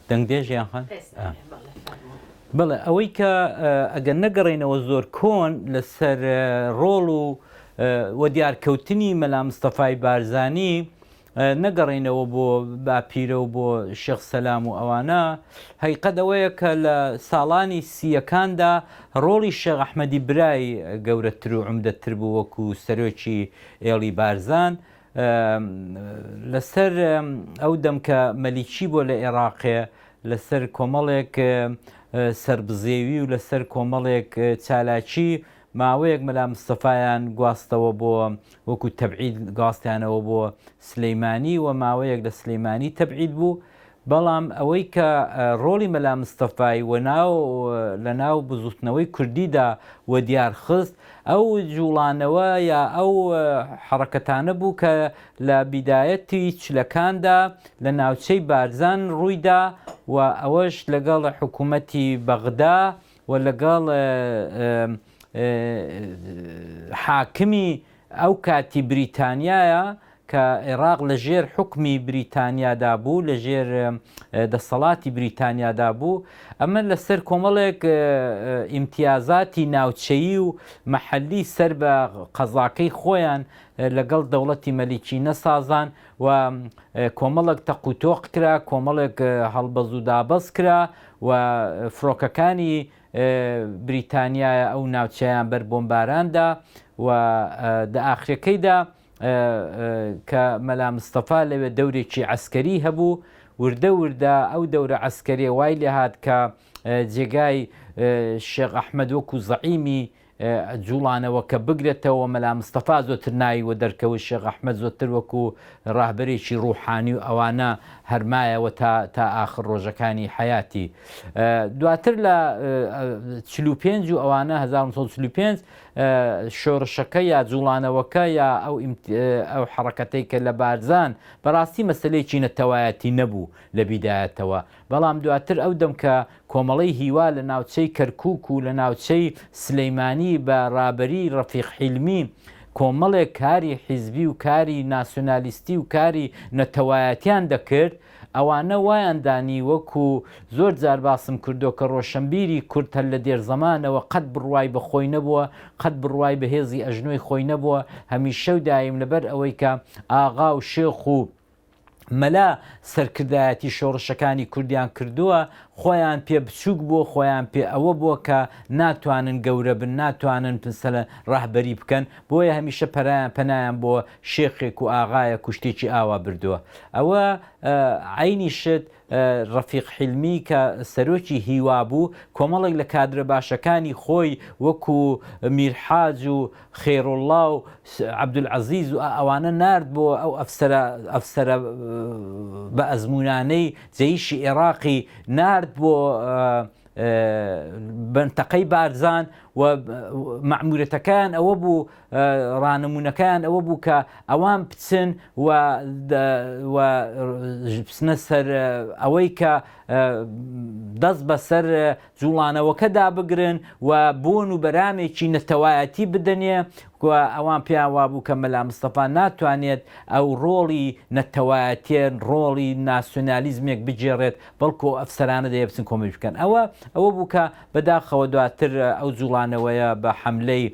دەنگدێژ یان خان؟ بەڵێ ئەوەی کە ئەگەر نەگەڕێینەوە زۆر کۆن لەسەر ڕۆڵ و وەدیارکەوتنی مەلا مستەفای بارزانی نەگەڕێینەوە بۆ باپیرە و بۆ شێخ سەلام و ئەوانە هەیقەت ئەوەیە کە لە ساڵانی سییەکاندا ڕۆڵی شێخ ئەحمەدی برای گەورەتر و عومدەتر بوو وەکو سەرۆکی ئێڵی بارزان لەسەر ئەو دەم کە مەلیکی بۆ لە ئێراقێ لەسەر کۆمەڵێک سەربزێوی و لەسەر کۆمەڵێک چالاکی ماوەیەک مەلا مستەفایان گواستەوە بۆ وەکو تەبعید گواستیانەوە بۆ سلەیمانی و ماوەیەک لە سلەیمانی تەبعید بوو بەڵام ئەوەی کە ڕۆڵی مەلا مستەفای و ناو لە ناو بزوتنەوەی کوردیدا وەدیار خست ئەو جوڵانەوە یا ئەو حەڕەکەتانە بوو کە لە بیدایەتی چلەکاندا لە ناوچەی بارزان ڕوویدا و ئەوەش لەگەڵ حکوومەتی بەغدا و لەگەڵ حاکمی ئەو کاتی بریتانیایە کە عێراق لە ژێر حوکمی بریتانیادا بوو، لە ژێر دەسەڵاتی بریتانیادا بوو، ئەمە لە سەر کۆمەڵێک ئیمتیازاتی ناوچەیی و مەحەلی سەر بە قەزاکەی خۆیان لەگەڵ دەوڵەتی مەلیکی نەسازان و کۆمەڵێک تەقوتۆق کرا، کۆمەڵێک هەڵبەز و دابەز کرا و فڕۆکەکانی بریتانیایە ئەو ناوچەیان بەر بۆمباران دا و دە ئاخرەکەیدا کە مەلا مستەفا لەوێ دەورێکی عەسکەری هەبوو، وردە وردە ئەو دەورە عەسکەریە وای لێهات کە جێگای شێخ ئەحمەد وەکو زەعیمی جوڵانەوەکە بگرێتەوە، مەلا مستەفا زۆتر ناوی وەدەرکەوت، شێخ ئەحمەد زۆتر وەکو ڕاهبەرێکی ڕوحانی و ئەوانە هەر مایەوە تا تا ئاخر ڕۆژەکانی حەیاتی. دواتر لە 45 و ئەوانە 1945 شۆڕشەکە یا جوڵانەوەکە یا ئەو ئەو حەڕەکەتەی کە لە بارزان بەڕاستی مەسەلەیەکی نەتەوایەتی نەبوو لە بیدایەتەوە بەڵام دواتر ئەو دەم کە کۆمەڵەی هیوا لە ناوچەی کەرکوک و لە ناوچەی سلیمانی بە ڕابەری ڕەفیق حیلمی کۆمەڵێک کاری حیزبی و کاری ناسیۆنالیستی و کاری نەتەوایەتیان دەکرد ئەوانە وایان دانی وەکو زۆر جار باسم کردوە کە ڕۆشەنبیری کورد هەر لە دێرزەمانەوە قەت بڕوای بە خۆی نەبووە، قەت بڕوای بە هێزی ئەژنۆی خۆی نەبووە، هەمیشە و دایم لەبەر ئەوەی کە ئاغا و شێخ و مەلا سەرکردایەتی شۆڕشەکانی کوردیان کردووە، خۆیان پێ بچووک بووە، خۆیان پێ ئەوە بووە کە ناتوانن گەورە بن، ناتوانن پنسەلە ڕەهبەری بکەن، بۆیە هەمیشە پەرایان پەنایان بۆ شێخێک و ئاغایەک و شتێکی ئاوا بردووە. ئەوە عەینی شت ڕەفیق حیلمی کە سەرۆکی هیوا بوو، کۆمەڵێک لە کادرە باشەکانی خۆی وەکو میرحاج و خێروڵڵا و عەبدولعەزیز و ئەوانە نارد بۆ ئەو ئەفسەرە ئەفسەرە بە ئەزموونانەی جەیشی ئێڕاقی نارد بۆ مەنتەقەی بارزان و مەعمورەتەکەیان ئەوە بوو ڕانمونەکەیان ئەوە بوو کە ئەوان بچن و بچنە سەر ئەوەی کە دەست بەسەر جوڵانەوەکەدا بگرن و بۆن و بەرامێکی نەتەوایەتی بدەنێ و ئەوان پێیان وابوو کە مەلا مستەفا ناتوانێت ئەو ڕۆڵی نەتەوایەتێن ڕۆڵی ناسیۆنالیزمێک بگێڕێت بەڵکو ئەو ئەفسەرانە دەیە بچن کۆمەک بکەن ئەوە ئەوە بوو کە بەداخەوە دواتر ئەو جوڵانەوەیە بە حەملەی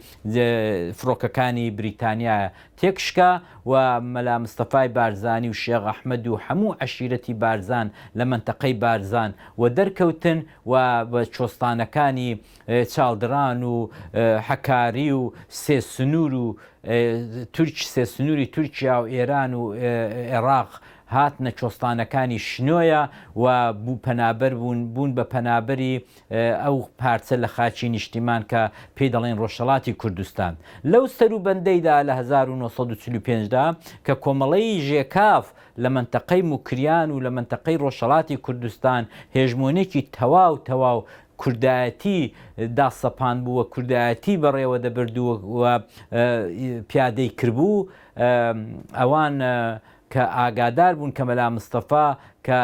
فڕۆکەکانی بریتانیا تێکشکا و مەلا مستەفای بارزانی و شێخ ئەحمەد و هەموو عەشیرەتی بارزان لە مەنتەقەی بارزان وەدەرکەوتن و بە چۆستانەکانی چاڵدران و حەکاری و سێسنوور و تورک سێسنووری تورکیا و ئێران و ئێراق هاتنە چۆستانەکانی شنۆیە و بوو پەنابەر بوون بوون بە پەنابەری ئەو پارچە لە خاکی نیشتیمان کە پێی دەڵێن ڕۆژهەڵاتی کوردستان. لەو سەروبەندەیدا لە 1945 دا کە کۆمەڵەی ژێکاف لە مەنتەقەی موکریان و لە مەنتەقەی ڕۆژهەڵاتی کوردستان هێژمۆنێکی تەواو تەواو کوردایەتی داسەپاندبوو و کوردایەتی بەڕێوە دەبرد و پیادەی کربوو ئەوان کە ئاگادار بوون کە مەلا مستەفا کە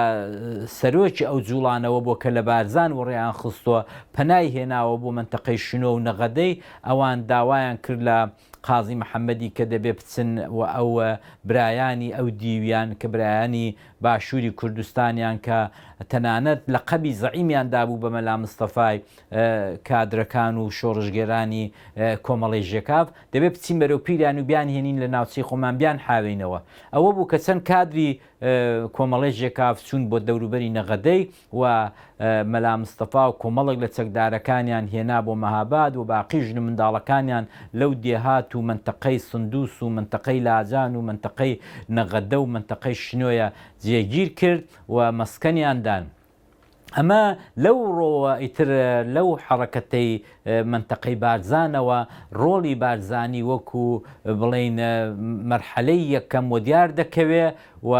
سەرۆکی ئەو جوڵانەوە بووە کە لە بارزان وڕێیان خستووە پەنای هێناوە بۆ مەنتەقەی شنۆ و نەغەدەی ئەوان داوایان کرد لە قازی محەمەدی کە دەبێ بچن و ئەو برایانی ئەو دیویان کە برایانی باشووری کوردستانیان کە تەنانەت لەقەبی زەعیمیان دابوو بە مەلا مستەفای کادرەکان و شۆڕشگێرانی کۆمەڵەی ژێکاف، دەبێ بچین بەرەو پیریان و بیانهێنین لە ناوچەی خۆمان بیانحاوێینەوە. ئەوە بوو کە چەند کادری کۆمەڵەی ژێکاف چوون بۆ دەوروبەری نەغەدەی و مەلا مستەفا و کۆمەڵێک لە چەکدارەکانیان هێنا بۆ مەهاباد و باقی ژن و منداڵەکانیان لەو دێهات و مەنتەقەی سندوس و مەنتەقەی لاجان و مەنتەقەی نەغەدە و مەنتەقەی شنۆیە جێگیر کرد و مەسکەنیان دان. ئەمە لەو ڕۆوە ئیتر لەو حەڕەکەتەی مەنتەقەی بارزانەوە ڕۆڵی بارزانی وەکو بڵێین مەرحەلەی یەکەم وەدیار دەکەوێ و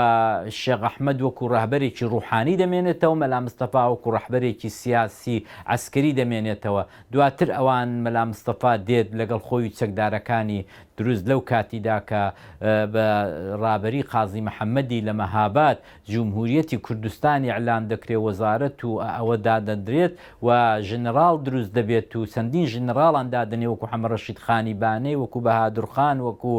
شێخ ئەحمەد وەکو ڕەهبەرێکی ڕوحانی دەمێنێتەوە، مەلا مستەفا وەکو ڕەهبەرێکی سیاسی عەسکەری دەمێنێتەوە. دواتر ئەوان مەلا مستەفا دێت لەگەڵ خۆی و چەکدارەکانی دروست لەو کاتیدا کە بە ڕابەری قازی محەمەدی لە مەهاباد جمهوریەتی کوردستان ئیعلان دەکرێ وەزارەت و ئەوە دادەندرێت و ژنراڵ دروست دەبێت و چەندین ژنراڵان دادەنێ وەکو حەمە ڕەشید خانی بانەی وەکو بەهادر خان وەکو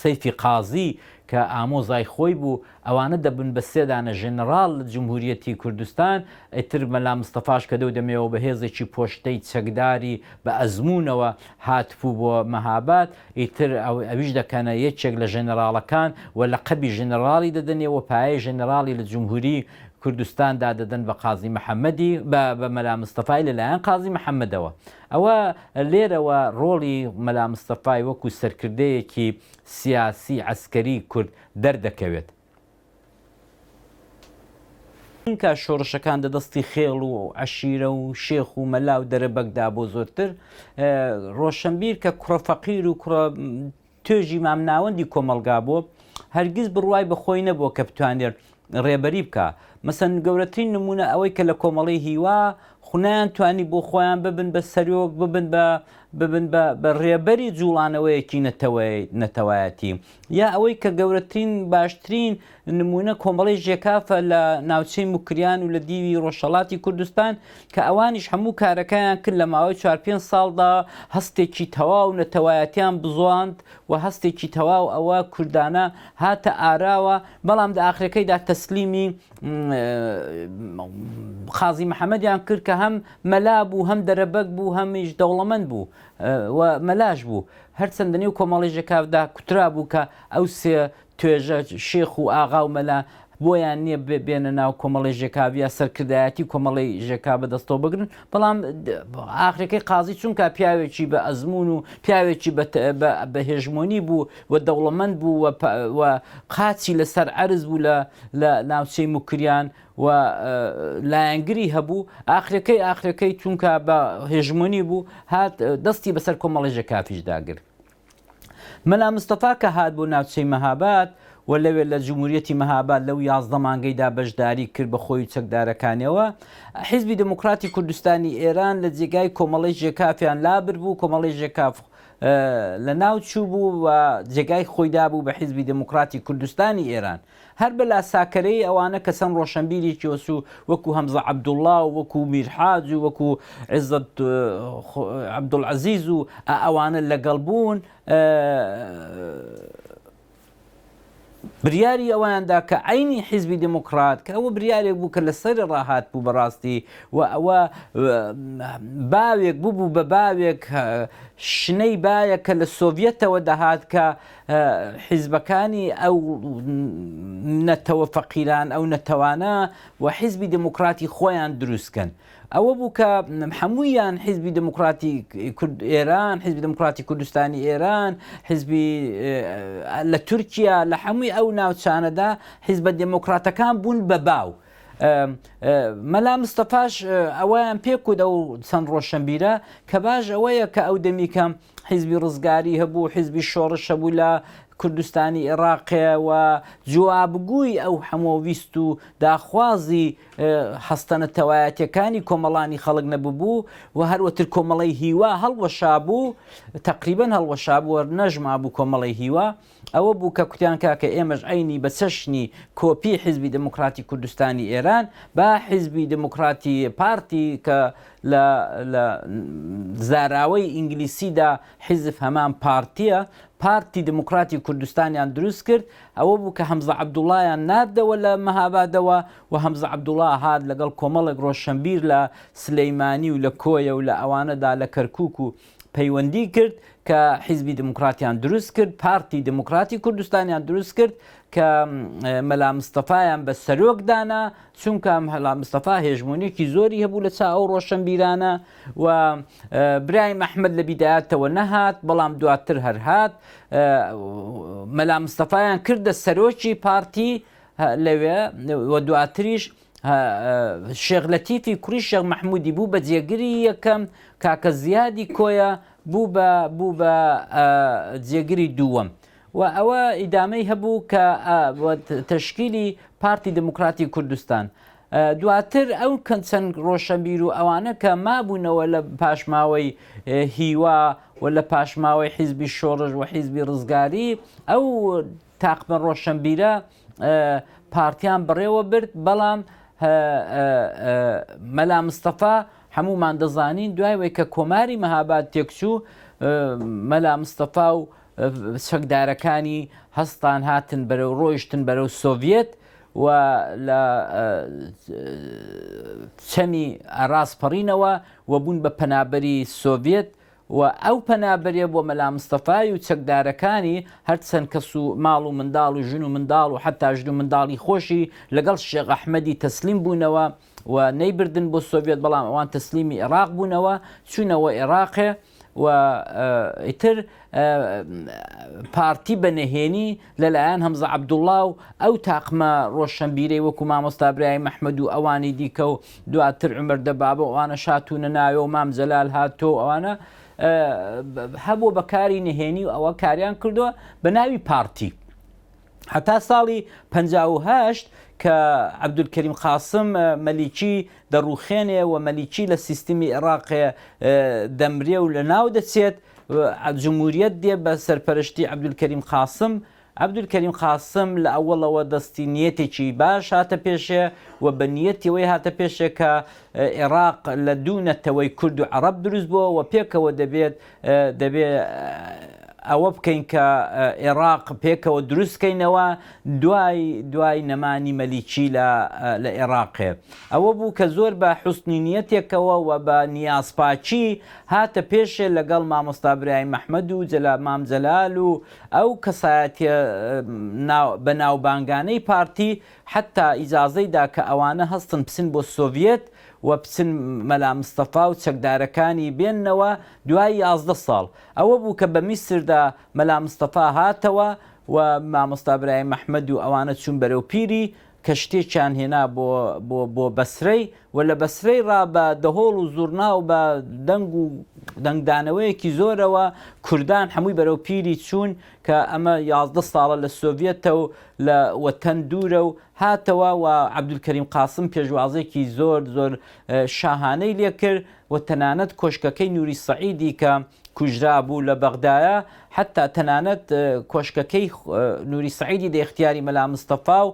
سەیفی قازی کە ئامۆزای خۆی بوو ئەوانە دەبن بە سێ دانە ژنراڵ لە جمهوریەتی کوردستان ئیتر مەلا مستەفاش کە دەو دەمێەوە بە هێزێکی پۆشتەی چەکداری بە ئەزموونەوە هاتبوو بۆ مەهاباد ئیتر ئەویش دەکەنە یەکێک لە ژەنەراڵەکان و لەقەبی ژەنەراڵی دەدەنێ و پایەی ژەنەراڵی لە جمهوری کوردستاندا دەدەن بە قازی محەمەدی بە بە مەلا مستەفای لە لایەن قازی محەمەدەوە. ئەوە لێرەوە ڕۆڵی مەلا مستەفای وەکوو سەرکردەیەکی سیاسی عەسکەری کورد دەردەکەوێت. چونکە شۆڕشەکان دە دەستی خێڵ و عەشیرە و شێخ و مەلا و دەرەبەگدا بۆ زۆرتر ڕۆشنبیر کە کوڕە فەقیر و کوڕە توێژی مامناوەندی کۆمەڵگا بوو هەرگیز بڕوای بە خۆی نەبووە کە بتوانێت ڕێبەری بکە مەسەن گەورەترین نمونە ئەوەی کە لە کۆمەڵی هیوا خونیان توانی بۆ خۆیان ببن بە سەرۆک ببن بە ببن بە ڕێبەری جوڵانەوەیەکی نەتەوایەتی یا ئەوەی کە گەورەترین باشترین نموونە کۆمەڵەی ژێکافە لە ناوچەی موکریان و لە دیوی ڕۆژهەڵاتی کوردستان کە ئەوانیش هەموو کارەکەیان کرد لە ماوەی چوار پێنج ساڵدا هەستێکی تەواو نەتەوایەتیان بزواند و هەستێکی تەواو ئەوە کوردانە هاتە ئاراوە بەڵام لە ئاخرەکەیدا تەسلیمی قازی محەممەدیان کرد کە هەم مەلا بوو هەم دەرەبەگ بوو هەمیش دەوڵەمەند بوو و مەلاش بوو هەرچەند لە نێو کۆمەڵی ژێکافدا کوترابوو کە ئەو سێ توێژە، شێخ و ئاغا و مەلا، بۆیان نییە بێنە ناو کۆمەڵی ژێکاف یا سەرکردایەتی کۆمەڵی ژێکاف بە دەستەوە بگرن، بەڵام ئاخرەکەی قازی چونکە پیاوێکی بە ئەزموون و پیاوێکی بە هێژمۆنی بوو و دەوڵەمەند بوو و قاچی لەسەر عەرز بوو لە ناوچەی موکریان و لایەنگری هەبوو، ئاخرەکەی ئاخرەکەی چونکە بە هێژمۆنی بوو هات دەستی بەسەر کۆمەڵی ژێکافیشدا گرت. مەلا مستەفا کە هات بۆ ناوچەی مەهاباد و لەوێ لە جمهوریەتی مەهاباد لەو 11 مانگەیدا بەشداری کرد بە خۆی و چەکدارەکانیەوە حیزبی دێموکراتی کوردستانی ئێران لە جێگای کۆمەڵەی ژێکافیان لابرد بوو کۆمەڵەی ژێکاف لە ناو چوو بوو و جێگای خۆی دابوو بە حیزبی دێموکراتی کوردستانی ئێران هەر بە لاساکەرەی ئەوانە کە چەند ڕۆشەنبیرێکی وەسو وەکو هەمزە عەبدوڵڵا و وەکو میرحاج و وەکو عزەت عەبدوڵعەزیز و ئەوانە لەگەڵ بوون بریاری ئەویان دا کە عینی حیزبی دێموکڕات کە ئەوە بریارێک بوو کە لەسەر ڕاهات بوو بەڕاستی و ئەوە باوێک ببوو بە باوێک شنەی بایە کە لە سۆڤەتەوە دەهات کە حیزبەکانی ئەو نەتەوە فەقیران، ئەو نەتەوانە و حیزبی دێموکڕاتی خۆیان دروست کەن. ئەوە بوو کە هەموویان حیزبی دێموکڕاتی کورد ئێران، حیزبی دێموکڕاتی کوردستانی ئێران، حیزبی لە تورکیا، لە هەمووی ئەو ناوچانەدا حیزبە دێموکڕاتەکان بوون بە باو. مەلا مستەفاش ئەوەیان پێ کوت ئەو چەند ڕۆشنبیرە کە باش ئەوەیە کە ئەو دەمیکە حیزبی ڕزگاری هەبوو حیزبی شۆڕش هەبوو لە کوردستانی ئێڕاقێ و جوابگووی ئەو هەموو ویست و داخوازی هەستە نەتەوایەتیەکانی کۆمەڵانی خەڵک نەببوو و هەروەتر کۆمەڵەی هیوا هەڵوەشابوو تەقریبەن هەڵوەشابوو نەژمابوو کۆمەڵەی هیوا. ئەوە بوو کە کوتیان کاکە ئێمەش عەینی بە چەشنی کۆپی حیزبی دێموکڕاتی کوردستانی ئێران با حیزبی دێموکڕاتی پارتی کە لە لە زاراوەی ئینگلیسیدا حیزب هەمان پارتیە، پارتی دێموکڕاتی کوردستانیان دروست کرد، ئەوە بوو کە هەمزە عەبدوڵڵایان ناردەوە لە مەهابادەوە و هەمزە عەبدوڵڵا هات لەگەڵ کۆمەڵێک ڕۆشەنبیر لە سلەیمانی و لە کۆیە و لە ئەوانەدا لە کەرکووک و پەیوەندی کرد کە حیزبی دێموکڕاتیان دروست کرد، پارتی دێموکڕاتی کوردستانیان دروست کرد کە مەلا مستەفایان بە سەرۆک دانا، چونکە مەلا مستەفا هێژمۆنیەکی زۆری هەبوو لە چا ئەو ڕۆشەنبیرانە و برایم ئەحمەد لە بیدایەتەوە نەهات، بەڵام دواتر هەر هات. مەلا مستەفایان کردە سەرۆکی پارتی لەوێ و دواتریش شێخ لەتیفی کوڕی شێخ مەحمودی بوو بە جێگری یەکەم، کاکە زیادی کۆیە بوو بە بوو بە جێگری دووەم و ئەوە ئیدامەی هەبوو کە تەشکیلی پارتی دموکراتی کوردستان. دواتر ئەو چەند ڕۆشەنبیر و ئەوانە کە مابوونەوە لە پاشماوەی هیوا و لە پاشماوەی حیزبی شۆڕش و حیزبی ڕزگاری ئەو تاقمە ڕۆشەنبیرە پارتیان بەڕێوە برد، بەڵام مەلا مستەفا هەموومان دەزانین دوای وەی کە کۆماری مەهاباد تێکچوو مەلا مستەفا و چەکدارەکانی هەستان هاتن بەرەو ڕۆیشتن بەرەو سۆڤیەت و لە چەمی ئەراس پەڕینەوە و بوون بە پەنابەری سۆڤیەت و ئەو پەنابەریە بۆ مەلا مستەفای و چەکدارەکانی هەرچەند کەس و ماڵ و منداڵ و ژن و منداڵ و حەتا ژن و منداڵی خۆشی لەگەڵ شێخ ئەحمەدی تەسلیم بوونەوە و نەیبردن بۆ سۆڤیەت بەڵام ئەوان تەسلیمی ئێڕاق بوونەوە چوونەوە ئێڕاقێ و ئیتر پارتی بە نهێنی لەلایەن هەمزە عەبدوڵڵا و ئەو تاقمە ڕۆشەنبیرەی وەکو مامۆستا برایم ئەحمەد و ئەوانی دیکە و دواتر عومەر دەبابە و ئەوانەش هاتوونە ناوێ و مام جەلال هاتۆ و ئەوانە هەبوو بە کاری نهێنی و ئەوە کاریان کردووە بە ناوی پارتی. هەتا ساڵی 58 کە عەبدولکەریم قاسم مەلیکی دەڕوخێنێ و مەلیکی لە سیستمی عێراقێ دەمرێ و لەناو دەچێت، جموریەت دێ بە سەرپەرشتی عەبدولکەریم قاسم، عەبدولکەریم قاسم لە ئەوەڵەوە دەستی نیەتێکی باش هاتە پێشێ و بە نیەتی ئەوەی هاتە پێشێ کە ئێڕاق لە دوو نەتەوەی کورد و عەڕەب دروست بووە و پێکەوە دەبێت دەبێ ئەوە بکەین کە ئێڕاق پێکەوە دروست کەینەوە دوای دوای نەمانی مەلیکی لە لە ئێڕاقێ ئەوە بوو کە زۆر بە حوسنی نیەتێکەوە و بە نیازپاکی هاتە پێشێ لەگەڵ مامۆستا برایم ئەحمەد و جەلا مام جەلال و ئەو کەسایەتیە بەناوبانگانەی پارتی حەتا ئیجازەی دا کە ئەوانە هەستن بچن بۆ سۆڤیەت و بچن مەلا مستەفا و چەکدارەکانی بێننەوە دوای 11 ساڵ ئەوە بوو کە بە میسردا مەلا مستەفا هاتەوە و مامۆستا برایم ئەحمەد و ئەوانە چوون بەرەو پیری کە شتێکیان هێنا بۆ بۆ بۆ بەسرەی و لە بەسرەی ڕا بە دەهۆڵ و زوڕنا و بە دەنگ و دەنگدانەوەیەکی زۆرەوە کوردان هەمووی بەرەو پیری چوون کە ئەمە 11 ساڵە لە سۆڤیەتە و لە وەتەن دوورە و هاتەوە و عەبدولکەریم قاسم پێشوازێکی زۆر زۆر شاهانەی لێ کرد و تەنانەت کۆشکەکەی نوری سەعیدی کە کوژرابوو لە بەغدایە، حەتا تەنانەت کۆشکەکەی نوری سەعیدی دە ئیختیاری مەلا مستەفا و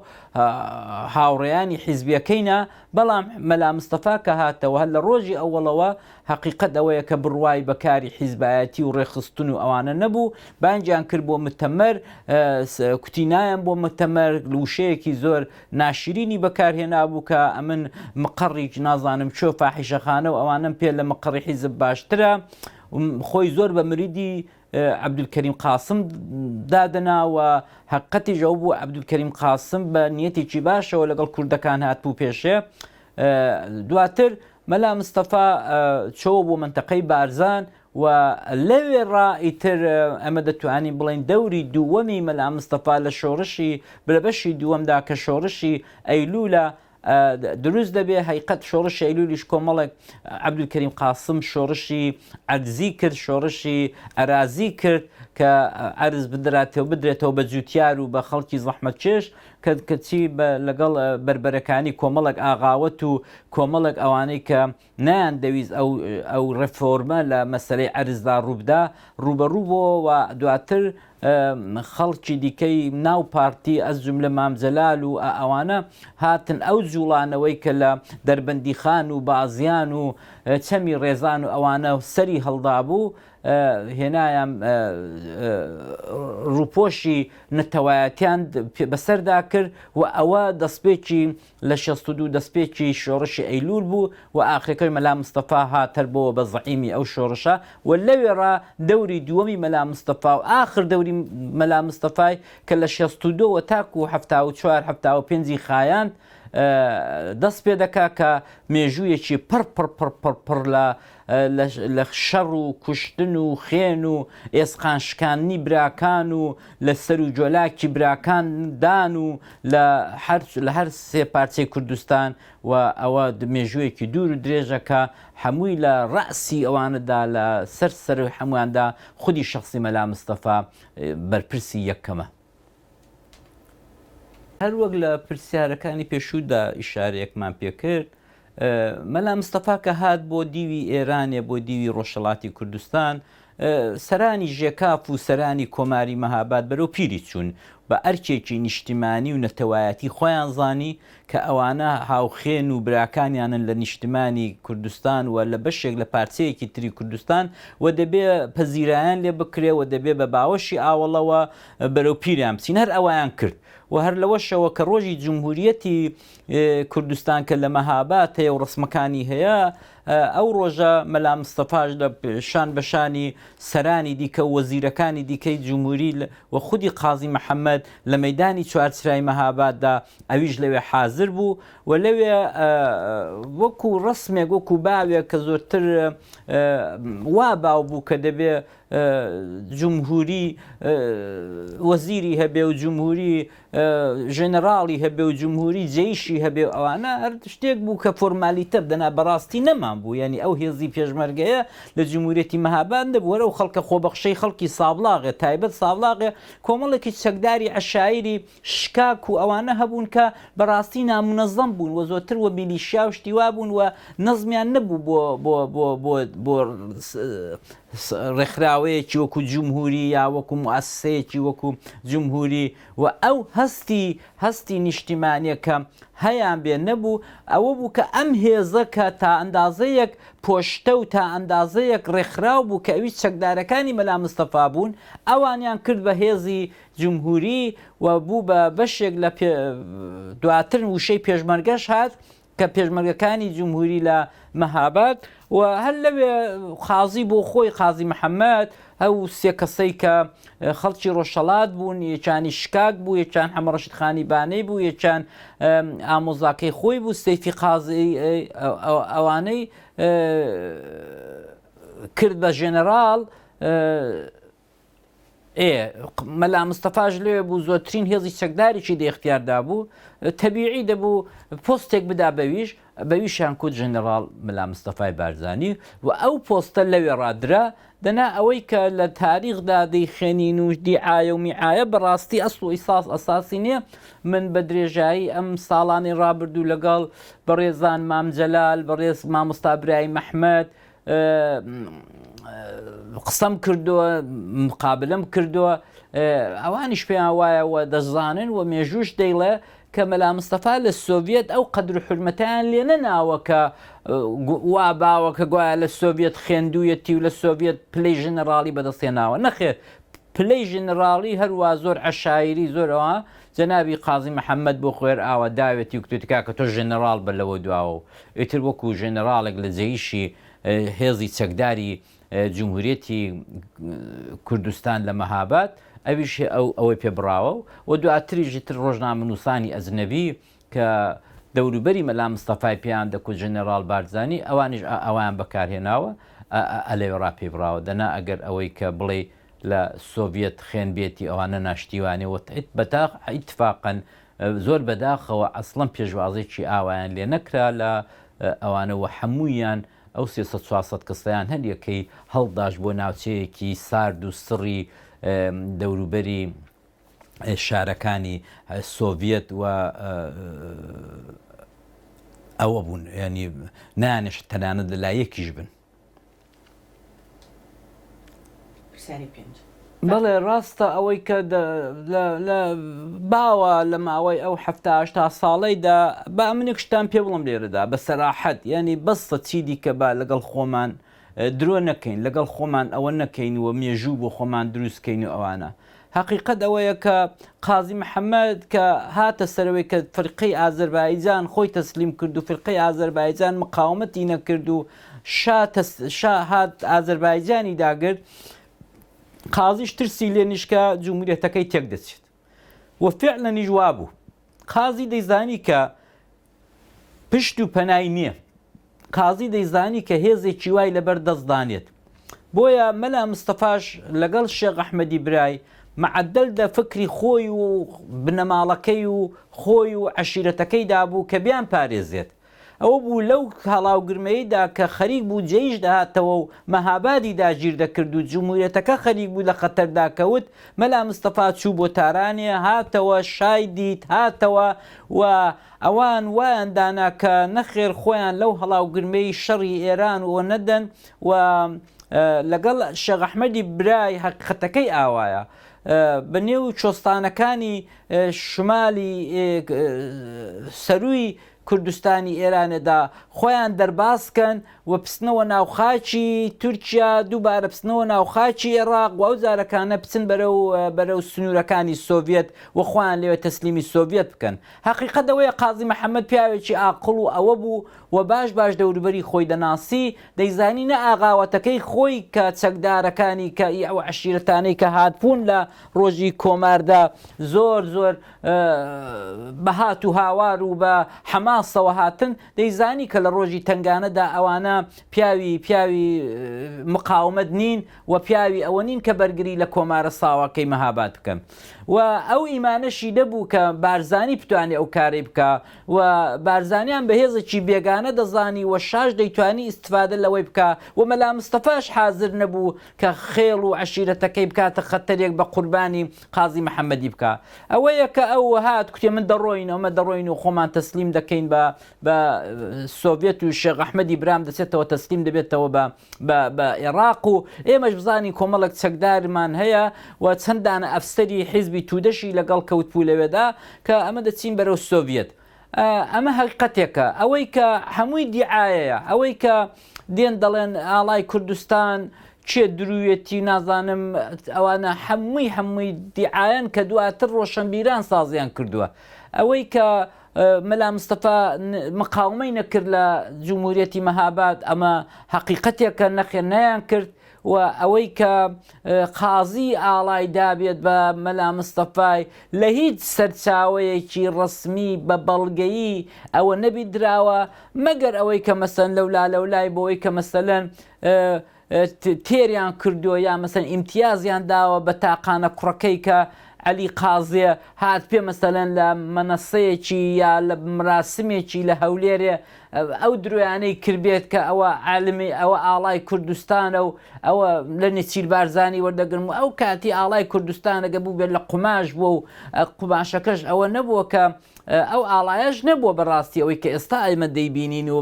هاوڕێیانی حیزبیەکەی نا، بەڵام مەلا مستەفا کە هاتەوە هەر لە ڕۆژی ئەوەڵەوە هەقیقەت ئەوەیە کە بڕوای بە کاری حیزبایەتی و ڕێکخستن و ئەوانە نەبوو، بانگیان کرد بۆ متەمەر، کوتی نایەم بۆ متەمەر، وشەیەکی زۆر ناشرینی بەکار هێنابوو کە ئەمن مقەڕی نازانم کوێ فاحیشەخانە و ئەوانەم پێ لە مقەڕی حیزب باشترە خۆی زۆر بە مریدی عەبدولکەریم قاسم دادەنا و هەقەتیش ئەو بوو عەبدولکەریم قاسم بە نیەتێکی باشەوە لەگەڵ کوردەکان هاتبوو پێشێ دواتر مەلا مستەفا چۆوە بۆ منتەقەی بارزان و لەوێ ڕا ئیتر ئەمە دەتوانین بڵێین دەوری دووەمی مەلا مستەفا لە شۆڕشی لە بەشی دووەمدا کە شۆڕشی ئەیلوولە دروست دەبێ هەیقەت شۆڕشی ئەیلوولیش کۆمەڵێک عەبدولکەریم قاسم شۆڕشی عەرزی کرد شۆڕشی ئەرازی کرد کە عەرز بدراتەوە بدرێتەوە بە جوتیار و بە خەڵکی زەحمەتکێش کە کەچی لەگەڵ بەربەرەکانی کۆمەڵێک ئاغاوەت و کۆمەڵێک ئەوانەی کە نەیان دەویست ئەو ئەو ڕێفۆرمە لە مەسەلەی عەرزدا ڕووبدا، ڕووبەڕوو بۆوە و دواتر خەڵکی دیکەی ناو پارتی ئەز جوملە مام جەلال و ئەوانە هاتن ئەو جوڵانەوەی کە لە دەربەندیخان و بازیان و چەمی ڕێزان و ئەوانە سەری هەڵدابوو هێنایان ڕووپۆشی نەتەوایەتیان بەسەردا کرد و ئەوە دەستپێکی لە 62 دەستپێکی شۆڕشی ئەیلول بوو و ئاخرەکەی مەلا مستەفا هات هەر بۆوە بە زەعیمی ئەو شۆڕشە و لەوێڕا دەوری دووەمی مەلا مستەفا و ئاخر دەوری مەلا مستەفای کە لە 62 وە تاکوو 74 75 ی خایاند دەست پێ دەکا کە مێژوویەکی پڕ پڕ پڕ پڕ پڕ لە لە شەڕ و کوشتن و خێن و ئێسقان شکاندنی براکان و لە سەر و جۆلاکی براکان دان و لە هەر لە هەر سێ پارچەی کوردستان و ئەوە مێژوویەکی دوور و درێژە کە هەمووی لە ڕەئسی ئەوانەدا لە سەر سەروی هەموویاندا خودی شەخسی مەلا مستەفا بەرپرسی یەکەمە. هەر وەک لە پرسیارەکانی پێشوودا ئیشارەیەکمان پێ کرد، مەلا مستەفا کە هات بۆ دیوی ئێرانێ، بۆ دیوی ڕۆژهەڵاتی کوردستان، سەرانی ژێکاف و سەرانی کۆماری مەهاباد بەرەو پیری چوون، بە ئەرکێکی نیشتیمانی و نەتەوایەتی خۆیان زانی کە ئەوانە هاوخوێن و براکانیانن لە نیشتمانی کوردستان و لە بەشێک لە پارچەیەکی تری کوردستان و دەبێ پەزیرایان لێ بکرێ و دەبێ بە باوەشی ئاوەڵەوە بەرەو پیریان بچین. هەر ئەوایان کرد و هەر لەوەشەوە کە ڕۆژی جمهوریەتی کوردستان کە لە مەهاباد هەیە و ڕەسمەکانی هەیە، ئەو ڕۆژە مەلا مستەفاش لە شان بە شانی سەرانی دیکە و وەزیرەکانی دیکەی جمهوری و خودی قازی محەمەد لە مەیدانی چوارچرای مەهاباددا ئەویش لەوێ حازر بوو و لەوێ وەکوو ڕەسمێک وەکوو باوێک کە زۆرتر وا باو بوو کە دەبێ جمهوری وەزیری هەبێ و جمهوری ژەنەراڵی هەبێ و جمهوری جەیشی هەبێ و ئەوانە هەر شتێک بوو کە فۆرمالیتە دەنا بەڕاستی نەمان بوو یعنی ئەو هێزی پێشمەرگەیە لە جمهوریەتی مەهاباد نەبوو هەر ئەو خەڵکە خۆبەخشەی خەڵکی سابڵاغێ تایبەت سابڵاغێ کۆمەڵێکی چەکداری عەشایری شکاک و ئەوانە هەبوون کە بەڕاستی نامونەزەم بوون و زۆرتر وە میلیشیا و شتی وا بوون و نەزمیان نەبوو بۆ بۆ بۆ بۆ بۆ ڕێکخراوەیەکی وەکو جمهوری یا وەکو موئەسسەیەکی وەکو جمهوری و ئەو هەستی هەستی نیشتیمانیە کە هەیان بێ نەبوو ئەوە بوو کە ئەم هێزە کە تا ئەندازەیەک پۆشتە و تا ئەندازەیەک ڕێکخراو بوو کە ئەویش چەکدارەکانی مەلا مستەفا بوون ئەوانیان کرد بە هێزی جمهوری و بوو بە بەشێک لە دواتر وشەی پێشمەرگەش هات کە پێشمەرگەکانی جمهوری لە مەهاباد و هەر لەوێ قازی بۆ خۆی قازی محەممەد ئەو سێ کەسەی کە خەڵکی ڕۆژهەڵات بوون یەکانی شکاک بوو یەکان حەمەڕەشید خانی بانەی بوو یەکان ئامۆزاکەی خۆی بوو سەیفی قازی ئەوانەی کرد بە ژێنەراڵ ئێ مەلا مستەفاش لەوێ بوو زۆرترین هێزی چەکداریی لە ئیختیاردا بوو، تەبیعی دەبوو پۆستێک بدا بەویش، بەویشیان کوت ژەنەڕاڵ مەلا مستەفای بارزانی و ئەو پۆستە لەوێ ڕا درا، دەنا ئەوەی کە لە تاریخدا دەیخوێنین و دیعایە و میعایە بەڕاستی ئەسڵ و ئیساس ئەساسی نییە، من بە درێژایی ئەم ساڵانەی ڕابردوو لەگەڵ بەڕێزان مام جەلال، بەڕێز مامۆستا برایم ئەحمەد، قسەم کردووە مقابلەم کردووە ئەوانیش پێیان وایە و دەزانن و مێژووش دەیڵێ کە مەلا مستەفا لە سۆڤیەت ئەو قەدر و حورمەتیان لێ نەناوە کە وا باوە کە گوایە لە سۆڤیەت خوێندوویەتی و لە سۆڤیەت پلەی ژنەراڵی بەدەستهێناوە نەخێر پلەی ژنراڵی هەروا زۆر عەشایری زۆر ئەوە جەنابی قازی محەمەد بۆ خۆێر ئاوا داوێتی و کوتێتی کاکە تۆ ژنراڵ بە لەوە دواوە و ئیتر وەکو ژنراڵێک لە جەیشی هێزی چەکداری جمهوریەتی کوردستان لە مەهاباد ئەویش ئەو ئەوەی پێ بڕاوە و دواتریش ئیتر ڕۆژنامەنووسانی ئەجنەبی کە دەوروبەری مەلا مستەفای پێیان دەکوت ژەنەراڵ بارزانی ئەوانیش ئەوایان بەکارهێناوە ئەلەوێڕا پێی بڕاوە دەنا ئەگەر ئەوەی کە بڵێی لە سۆڤیەت خوێنبێتی ئەوانە ناشتیوانێ وە بەداخ ئیتفاقەن زۆر بەداخەوە ئەسڵەن پێشوازێکی ئاوایان لێ نەکرا لە ئەوانە وە هەموویان ئەو 300 400 کەسەیان هەر یەکەی هەڵداش بۆ ناوچەیەکی سارد و سڕی دەوروبەری شارەکانی سۆڤیەت و ئەوە بوون ینی نانشت تەنانەت لە لای یەکیش بن. پرسیاری پێنج. بەڵێ ڕاستە ئەوەی کە لە باوە لە ماوەی ئەو حەفتا هەشتا ساڵەیدا با منێک شتان پێ بڵم لێرەدا بە سەراحەت یعنی بەسە چی دیکە با لەگەڵ خۆمان درۆ نەکەین لەگەڵ خۆمان ئەوە نەکەین و مێژوو بۆ خۆمان دروستکەین و ئەوانە هەقیقەت ئەوەیە کە قازی محەممەد کە هاتە سەرەوەی کە فرقەی ئازەربایجان خۆی تەسلیم کرد و فرقەی ئازەربایجان مقاومەتی نەکرد و شا شا هات ئازەربایجانی داگرت قازیش ترسی لێ نیشت کە جمهوریەتەکەی تێک دەچێت و فعلەنیش وابوو قازی دەیزانی کە پشت و پەنای نییە قازی دەیزانی کە هێزێکی وای لەبەر دەستدانێت بۆیە مەلا مستەفاش لەگەڵ شێخ ئەحمەدی برای معدل دە فکری خۆی و بنەماڵەکەی و خۆی و عەشیرەتەکەیدا بوو کە بیان پارێزێت ئەوە بوو لەو هەڵاوگرمەیدا کە خەریک بوو جەیش دەهاتەوە و مەهابادی داگیر دەکرد و جمهوریەتەکە خەریک بوو لە خەتەردا کەوت، مەلا مستەفا چوو بۆ تارانێ، هاتەوە، شای دیت، هاتەوە و ئەوان وایان دانا کە نەخێر خۆیان لەو هەڵاوگرمەی شەڕی ئێران و نەدەن و لەگەڵ شێخ ئەحمەدی برای هەقیقەتەکەی ئاوایە بە نێو چۆستانەکانی شمالی سەرووی کوردستانی ئێرانێدا خۆیان دەرباز کەن و بچنەوە ناو خاکی تورکیا، دووبارە بچنەوە ناو خاکی ئێڕاق و ئەو جارەکانە بچن بەرەو بەرەو سنوورەکانی سۆڤیەت و خۆیان لەوێ تەسلیمی سۆڤیەت بکەن. هەقیقەت ئەوەیە قازی محەمەد پیاوێکی ئاقڵ و ئەوە بوو و باش باش دەوروبەری خۆی دەناسی، دەیزانی نە ئاغاوەتەکەی خۆی کە چەکدارەکانی کە ئی ئەو عەشیرەتانەی کە هاتبوون لە ڕۆژی کۆماردا زۆر زۆر بە هات و هاوار و بە حەماسەوە هاتن، دەیزانی کە لە ڕۆژی تەنگانەدا ئەوانە پیاوی پیاوی مقاومەت نین و پیاوی ئەوە نین کە بەرگری لە کۆمارە ساواکەی مەهاباد بکەن و ئەو ئیمانەشی نەبوو کە بارزانی بتوانێ ئەو کارەی بکا و بارزانیان بە هێزێکی بێگانە دەزانی و شاش دەیتوانی ئیستفادە لەوەی بکا و مەلا مستەفاش حازر نەبوو کە خێڵ و عەشیرەتەکەی بکاتە خەتەرێک بە قوربانی قازی محەمەدی بکا ئەوەیە کە ئەو هات کوتێ من دەڕۆین ئەمە دەڕۆین و خۆمان تەسلیم دەکەین بە بە سۆڤێت و شێخ ئەحمەدی برام دەچێتەوە تەسلیم دەبێتەوە بە بە بە ئێراق و ئێمەش بزانین کۆمەڵێک چەکدارمان هەیە و چەند دانە ئەفسەری حیزبی تودەشی لەگەڵ کەوتبوو لەوێدا کە ئەمە دەچین بەرەو سۆڤیەت ئەمە هەقیقەتێکە ئەوەی کە هەمووی دیعایەیە ئەوەی کە دێن دەڵێن ئاڵای کوردستان کێ دروویەتی نازانم ئەوانە هەمووی هەمووی دیعایەن کە دواتر ڕۆشنبیران سازیان کردووە ئەوەی کە مەلا مستەفا مقاومەی نەکرد لە جمهوریەتی مەهاباد ئەمە حەقیقەتێکە نەخێر نەیان کرد و ئەوەی کە قازی ئاڵای دابێت بە مەلا مستەفای لە هیچ سەرچاوەیەکی ڕەسمی بە بەڵگەیی ئەوە نەبیندراوە مەگەر ئەوەی کە مەسەن لەولا لەولای بۆی کە مەسەلەن تێریان کردووە یا مەسەن ئیمتیازیان داوە بە تاقانە کوڕەکەی کە عەلی قازێ هات پێ مەسەلەن لە مەنەسەیەکی یا لە مراسمێکی لە هەولێرێ ئەو درۆیانەی کردبێت کە ئەوە عالمی ئەوە ئاڵای کوردستانە و ئەوە لە نێچیر بارزانی وەردەگرم و ئەو کاتی ئاڵای کوردستانەگە بوو بێت لە قوماش بووە و قوماشەکەش ئەوە نەبووە کە ئەو ئاڵایەش نەبووە بەڕاستی ئەوەی کە ئێستا ئێمە دەیبینین و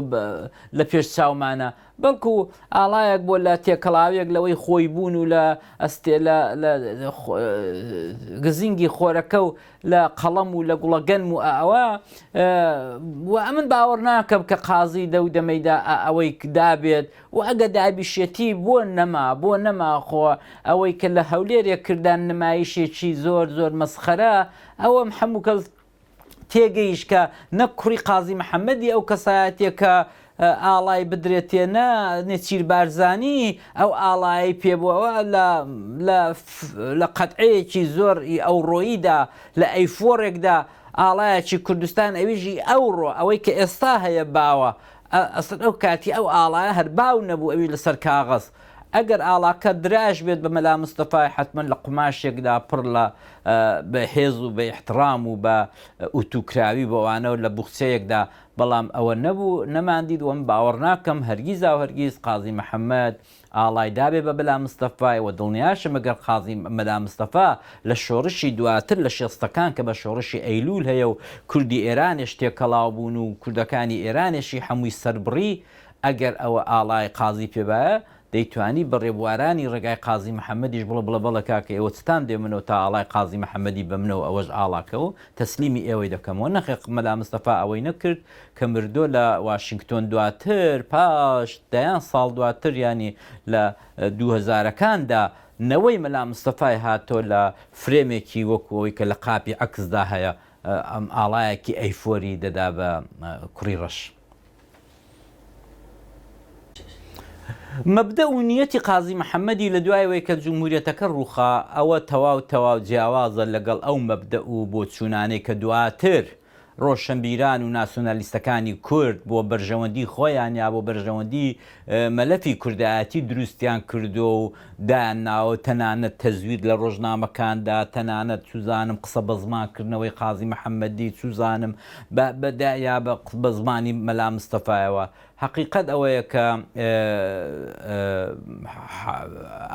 لە پێش چاومانە بەڵکو ئاڵایەک بووە لە تێکەڵاویەک لەوەی خۆی بوون و لە ئەستێ لە گزینگی خۆرەکە و لە قەڵەم و لە گوڵە گەنم و ئەوە و ئەمن باوەڕ ناکەم کە قازی دەو دەمەیدا ئەوەی دابێت و ئەگە دابیشێتی بۆ نەما بۆ نەما خۆ ئەوەی کە لە هەولێرێک کردان نمایشێکی زۆر زۆر مەسخەرە ئەوەم هەموو کەس تێگەیشت کە نەک کوڕی قازی محەمەدی ئەو کەسایەتیە کە ئاڵای بدرێتێ نە نێچیر بارزانی ئەو ئاڵایەی پێ بوو ئەوە لە لە لە قەتعەیەکی زۆر ی ئەوڕۆییدا لە ئەیفۆڕێکدا ئاڵایەکی کوردستان ئەویش ئی ئەوڕۆ ئەوەی کە ئێستا هەیە باوە ئەسڵەن ئەو کاتی ئەو ئاڵایە هەر باو نەبوو ئەویش لەسەر کاغەز ئەگەر ئاڵاکە دراش بێت بە مەلا مستەفای حەتمەن لە قوماشێکدا پڕ لە بە هێز و بە ئیحتڕام و بە ئوتوکراوی بۆ ئەوانە و لە بوخچەیەکدا، بەڵام ئەوە نەبوو، نەماندیت و من باوەڕ ناکەم هەرگیزاو هەرگیز قازی محەمەد ئاڵای دابێ بە مەلا مستەفای و دڵنیاشم ئەگەر قازی مەلا مستەفا لە شۆڕشی دواتر لە شێستەکان کە بە شۆڕشی ئەیلوول هەیە و کوردی ئێرانێش تێکەڵاو بوون و کوردەکانی ئێرانێشی حەمووی سەربڕی ئەگەر ئەوە ئاڵای قازی پێ بایە. دەیتوانی بە ڕێبوارانی ڕێگای قازی محەمەدیش بڵێ بڵێ بەڵێ کاکە ئێوە چتان دێ منەوە تا ئاڵای قازی محەمەدی بە منەوە ئەوەش ئاڵاکە و تەسلیمی ئێوەی دەکەمەوە نەخێر مەلا مستەفا ئەوەی نەکرد کە مردۆ لە واشینگتۆن دواتر پاش دەیان ساڵ دواتر یانی لە دووهەزارەکاندا نەوەی مەلا مستەفای هاتۆ لە فرێمێکی وەکو ئەوەی کە لە قاپی عەکسدا هەیە ئەم ئاڵایەکی ئەیفۆری دەدا بە کوڕی ڕەش. مەبدەئ و نیەتی قازی محەمەدی لە دوای وەی کە جمهوریەتەکە ڕووخا ئەوە تەواو تەواو جیاوازە لەگەڵ ئەو مەبدەئ و بۆچوونانەی کە دواتر ڕۆشنبیران و ناسیۆنالیستەکانی کورد بۆ بەرژەوەندی خۆیان یا بۆ بەرژەوەندی مەلەفی کوردایەتی دروستیان کردووە و دایان ناوە تەنانەت تەزویر لە ڕۆژنامەکاندا تەنانەت چوزانم قسە بە زمان کردنەوەی قازی محەمەدی چوزانم بە بە یا بە بە زمانی مەلا مستەفایەوە هەقیقەت ئەوەیە کە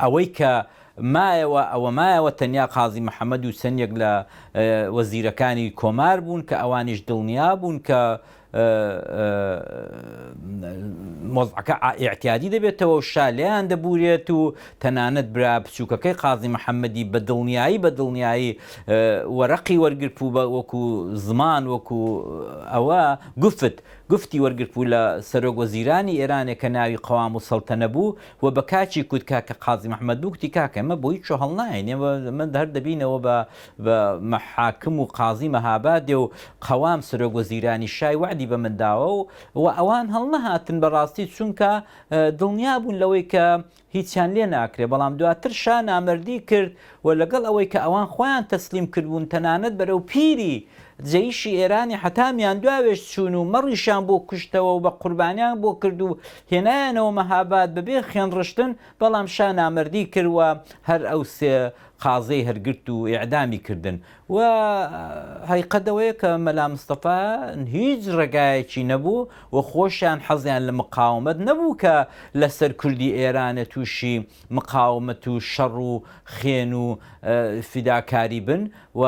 ئەوەی کە مایەوە ئەوە مایەوە تەنیا قازی محەمەد و چەندێک لە وەزیرەکانی کۆمار بوون کە ئەوانیش دڵنیا بوون کە وەزعەکە ئیعتیادی دەبێتەوە و شا لێیان دەبورێت و تەنانەت برا بچووکەکەی قازی محەممەدی بە دڵنیایی بە دڵنیایی وەرەقی وەرگرتبوو بە وەکو زمان وەکو ئەوە گفت گفتی وەرگرتبوو لە سەرۆک وەزیرانی ئێرانێ کە ناوی قەوام و سەڵتەنە بوو و بە کاکی کوت کاکە قازی محمد بوو کوتی کاکە ئێمە بۆ هیچ هەڵناین ئێمە من هەر دەبینەوە بە بە حاکم و قازی مەهابادێ و قەوام سەرۆک وەزیرانی شای وەعدی بە من داوە و و ئەوان هەڵنەهاتن بەڕاستی چونکە دڵنیا بوون لەوەی کە هیچیان لێ ناکرێ بەڵام دواتر شا نامەردی کرد و لەگەڵ ئەوەی کە ئەوان خۆیان تەسلیم کردبوون تەنانەت بەرەو پیری جەیشی ئێرانی حەتا میاندواوێش چوون و مەڕیشیان بۆ کوشتەوە و بە قوربانیان بۆ کرد و هێنایانەوە مەهاباد بەبێ خوێن ڕشتن، بەڵام شا نامەردی کرد و هەر ئەو سێ قازیەی هەرگرت و ئیعدامی کردن و هەیقەت ئەوەیە کە مەلا مستەفا هیچ ڕێگایەکی نەبوو و خۆشیان حەزیان لە مقاومەت نەبوو کە لەسەر کوردی ئێرانێ تووشی مقاومەت و شەڕ و خێن و فیداکاری بن و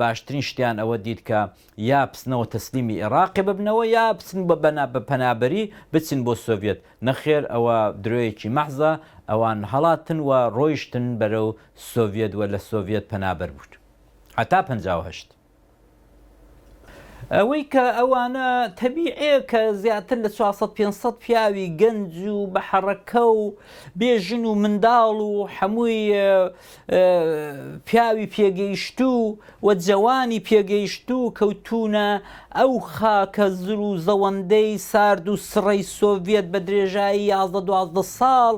باشترین شتیان ئەوە دیت کە یا بچنەوە تەسلیمی ئێڕاقێ ببنەوە یا بچن بە بەنا بە پەنابەری بچن بۆ سۆڤیەت نەخێر ئەوە درۆیەکی مەحزە ئەوان هەڵاتن و ڕۆیشتن بەرەو سۆڤیەت و لە سۆڤیەت پەنابەر بوون هەتا 58. ئەوەی کە ئەوانە تەبیعێ کە زیاتر لە 400 500 پیاوی گەنج و بە حەڕەکە و بێ ژن و منداڵ و حەمووی پیاوی پێگەیشتوو و جەوانی پێگەیشتوو کەوتوونە ئەو خاکە زل و زەوەندەی سارد و سڕەی سۆڤیەت بە درێژایی 11 12 ساڵ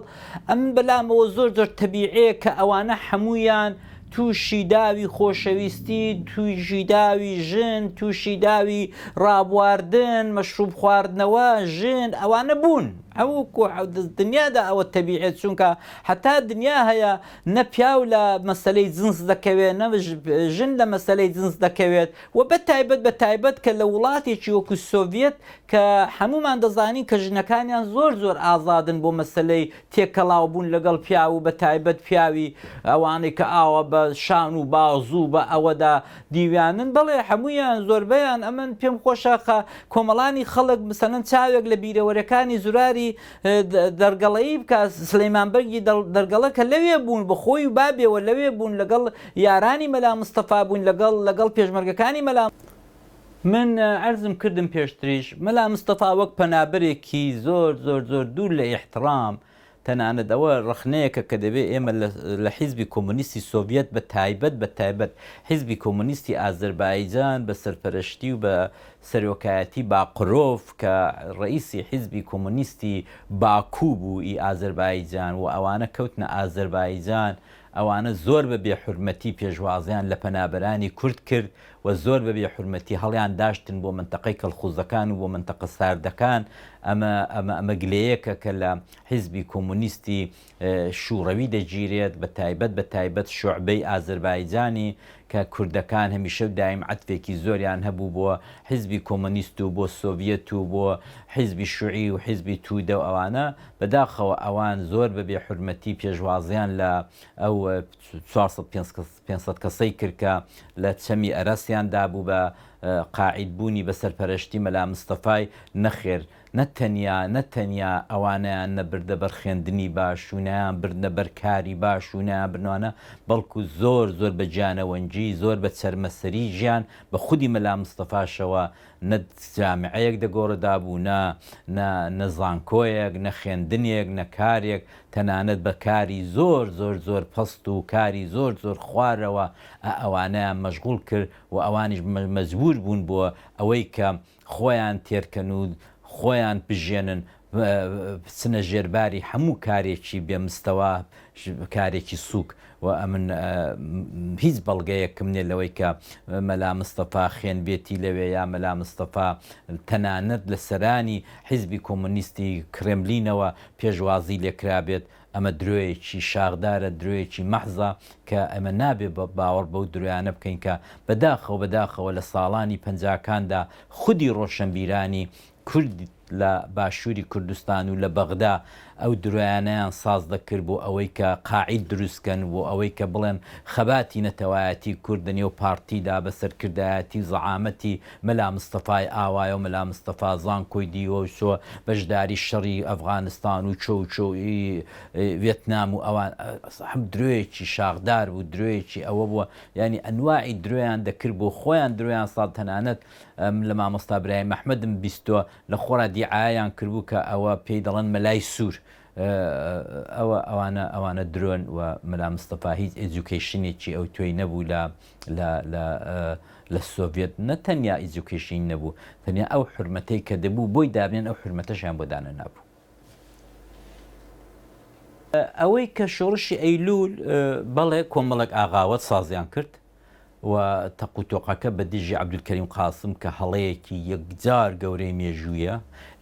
ئەمن بەلامەوە زۆر زۆر تەبیعێ کە ئەوانە حەموویان تووشی داوی خۆشەویستی، تووشی داوی ژن، تووشی داوی ڕابواردن، مەشروب خواردنەوە، ژن، ئەوانە بوون. ئەوەکو دنیادا ئەوە تەبیعێ چونکە هەتا دنیا هەیە نە پیاو لە مەسەلەی جنس دەکەوێت نە ژن لە مەسەلەی جنس دەکەوێت و بە تایبەت بە تایبەت کە لە وڵاتێکی وەکو سۆڤیەت کە هەموومان دەزانین کە ژنەکانیان زۆر زۆر ئازادن بۆ مەسەلەی تێکەڵاو بوون لەگەڵ پیاو و بە تایبەت پیاوی ئەوانەی کە ئاوا بە شان و بازوو بە ئەوەدا دیویانن بەڵێ هەموویان زۆربەیان ئەمن پێم خۆشە کە کۆمەڵانی خەڵک مسەلەن چاوێک لە بیرەوەرەکانی زوراری دەرگەڵەیی بکا سلەیمان بەگی دەرگەڵە کە لەوێ بوون بە خۆی و بابێوە لەوێ بوون لەگەڵ یارانی مەلا مستەفا بوون لەگەڵ لەگەڵ پێشمەرگەکانی مەلا من عەرزم کردم پێشتریش مەلا مستەفا وەک پەنابەرێکی زۆر زۆر زۆر دوور لە ئیحتڕام تەنانەت ئەوە ڕەخنەیەکە کە دەبێ ئێمە لە حیزبی کۆمۆنیستی سۆڤیەت بە تایبەت بە تایبەت حیزبی کۆمۆنیستی ئازەربایجان بە سەرپەرەشتی و بە سەرۆکایەتی باقرۆف کە ڕەئیسی حیزبی کۆمۆنیستی باکوو بوو ئی ئازەربایجان و ئەوانە کەوتنە ئازەربایجان ئەوانە زۆر بە بێ حورمەتی پێشوازیان لە پەنابەرانی کورد کرد و زۆر بە بێ حورمەتی هەڵیان داشتن بۆ مەنتەقەی کەڵخوزەکان و بۆ مەنتەقە ساردەکان، ئەمە ئەمە ئەمە گلەیەکە کە لە حیزبی کۆمۆنیستی شووڕەوی دەگیرێت، بە تایبەت بە تایبەت شوعبەی ئازەربایجانی کە کوردەکان هەمیشە و دایم عەتفێکی زۆریان هەبوو بۆ حیزبی کۆمۆنیست و بۆ سۆڤیەت و بۆ حیزبی شوعی و حیزبی توودە و ئەوانە، بەداخەوە ئەوان زۆر بە بێ حورمەتی پێشوازیان لە ئەو 400 500 کەسەی کرد کە لە چەمی ئەرەسیان دابوو بە. قاعید بوونی بە سەرپەرەشتی مەلا مستەفای، نەخێر نە تەنیا نە تەنیا ئەوانەیان نەبردە بەر خوێندنی باش و نەیان بردنە بەر کاری باش و نەیان بردنەوانە بەڵکو زۆر زۆر بە گیانەوەنجی زۆر بە چەرمەسەری ژیان بە خودی مەلا مستەفاشەوە نە جامیعەیەک دەگۆڕدا بوو نە نە نە زانکۆیەک نە خوێندنێک نە کارێک تەنانەت بە کاری زۆر زۆر زۆر پەست و کاری زۆر زۆر خوارەوە ئە ئەوانەیان مەشغوڵ کرد و ئەوانیش مەجبوور بوون بۆ ئەوەی کە خۆیان تێرکەن و خۆیان بژێنن بچنە ژێرباری هەموو کارێکی بێ مستەوا کارێکی سوک و ئەمن هیچ بەڵگەیەکم نیە لەوەی کە مەلا مستەفا خوێنبێتی لەوێ یا مەلا مستەفا تەنانەت لە سەرانی حیزبی کۆمۆنیستی کرێملینەوە پێشوازی لێکرابێت ئەمە درۆیەکی شاخدارە، درۆیەکی مەحزە کە ئێمە نابێ باوەڕ بەو درۆیانە بکەین کە بەداخەوە بەداخەوە لە ساڵانی پەنجاکاندا خودی ڕۆشەنبیرانی کورد لە باشووری کوردستان و لە بەغدا ئەو درۆیانەیان ساز دەکرد بۆ ئەوەی کە قاعید دروست کەن بۆ ئەوەی کە بڵێن خەباتی نەتەوایەتی کورد لە نێو پارتیدا بە سەرکردایەتی و زەعامەتی مەلا مستەفای ئاوایە و مەلا مستەفا زانکۆی دیوە و چۆ بەشداری شەڕی ئەفغانستان و چۆ و چۆ ڤێتنام و ئەوان هەم درۆیەکی شاخدار بوو درۆیەکی ئەوە بووە یانی ئەنواعی درۆیان دەکرد بۆ خۆیان درۆیان ساڵ تەنانەت لە مامۆستا برایم ئەحمەدم بیستوە لە خۆڕا دیعایەیان کردبوو کە ئەوە پێی دەڵێن مەلای سوور ئەوە ئەوانە ئەوانە درۆن و مەلا مستەفا هیچ education ێکی ئەو تۆی نەبوو لە لە لە لە سۆڤێت نە تەنیا education نەبوو تەنیا ئەو حورمەتەی کە دەبوو بۆی دابنێن ئەو حورمەتەشیان بۆ دانەنابوو. ئەوەی کە شۆڕشی ئەیلوول بەڵێ کۆمەڵێک ئاغاوەت سازیان کرد و تەق و تۆقەکە بە دژی عەبدولکەریم قاسم کە هەڵەیەکی یەکجار گەورەی مێژوویە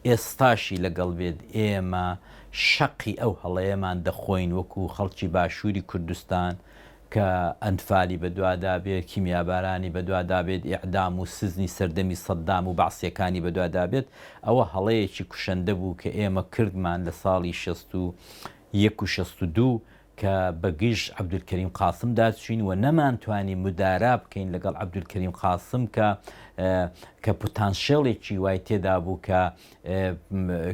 ئێستاشی لەگەڵ بێت ئێمە شەقی ئەو هەڵەیەمان دەخۆین وەکو خەڵکی باشووری کوردستان کە ئەنفالی بەدوادا بێت، کیمیابارانی بەدوادا بێت، ئیعدام و سزنی سەردەمی سەدام و بەعسیەکانی بەدوادا بێت، ئەوە هەڵەیەکی کوشەندە بوو کە ئێمە کردمان لە ساڵی 61 و 62 کە بە گژ عەبدولکەریم قاسمدا چوین و نەمانتوانی مدارا بکەین لەگەڵ عەبدولکەریم قاسم کە کە پتانسیێڵێکی وای تێدا بوو کە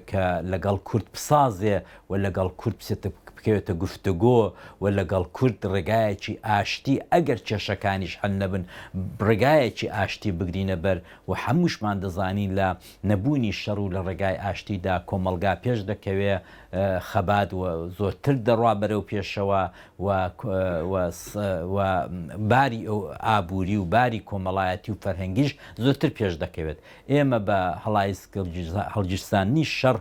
کە لەگەڵ کورد بسازێ و لەگەڵ کورد بچێتە بکەوێتە گفتوگۆ و لەگەڵ کورد ڕێگایەکی ئاشتی ئەگەر کێشەکانیش حەل نەبن ڕێگایەکی ئاشتی بگرینە بەر و هەمووشمان دەزانین لە نەبوونی شەڕ و لە ڕێگای ئاشتیدا کۆمەڵگا پێش دەکەوێ خەبات و زۆرتر دەڕوا بەرەو پێشەوە و و باری ئابووری و باری کۆمەڵایەتی و فەرهەنگیش زۆرتر پێش دەکەوێت. ئێمە بە هەڵگیرساندنی شەڕ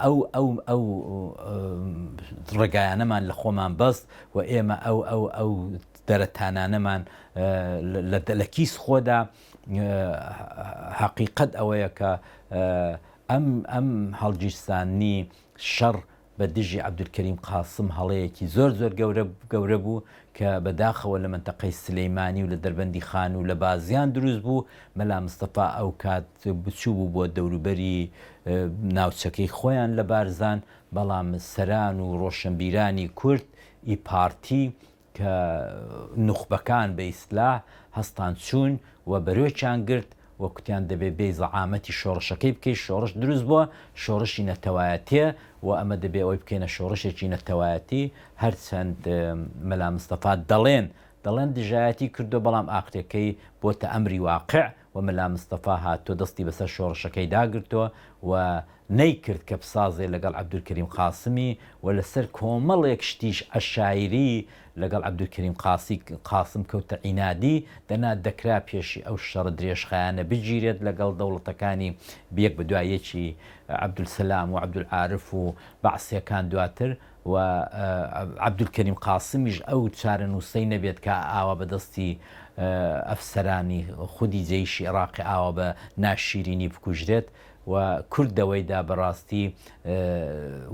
ئەو ئەو ئەو ڕێگایانەمان لە خۆمان بەست و ئێمە ئەو ئەو ئەو دەرەتانانەمان لە کیس خۆدا حەقیقەت ئەوەیە کە ئەم ئەم هەڵگیرساندنی شەڕ بە دژی عەبدولکەریم قاسم هەڵەیەکی زۆر زۆر گەورە گەورە بوو کە بە داخەوە لە مەنتەقەی سلیمانی و لە دەربەندی خان و لە بازیان دروست بوو، مەلا مستەفا ئەو کات بچوو بوو بۆ دەوروبەری ناوچەکەی خۆیان لە بارزان، بەڵام سەران و ڕۆشنبیرانی کورد ی پارتی کە نوخبەکان بە ئیسلاح هەستان چوون و بەرۆکیان گرت و کوتیان دەبێ بێی زەعامەتی شۆڕشەکەی بکەی، شۆڕش دروست بووە، شۆڕشی نەتەوایەتیە و ئەمە دەبێ ئەوەی بکەینە شۆڕشێکی نەتەوایەتی، هەرچەند مەلا مستەفا دەڵێن دەڵێن دژایەتی کردووە بەڵام ئاخرەکەی بۆتە ئەمری واقع و مەلا مستەفا هاتووە دەستی بەسەر شۆڕشەکەی داگرتووە و نەیکرد کە بسازێ لەگەڵ عەبدولکەریم قاسمی و لەسەر کۆمەڵێک شتیش عەشایری لەگەڵ عەبدولکەریم قاسی قاسم کەوتە عینادی، دەنا دەکرا پێشی ئەو شەڕە درێژخایەنە بگیرێت لەگەڵ دەوڵەتەکانی یەک بەدوای یەکی عەبدولسەلام و عەبدولعارف و بەعسیەکان دواتر و عەبدولکەریم قاسمیش ئەو چارەنووسەی نەبێت کە ئاوا بە دەستی ئەفسەرانی خودی جەیشی عێڕاقی ئاوا بە ناشیرینی بکوژرێت. و کورد دەوەیدا بەڕاستی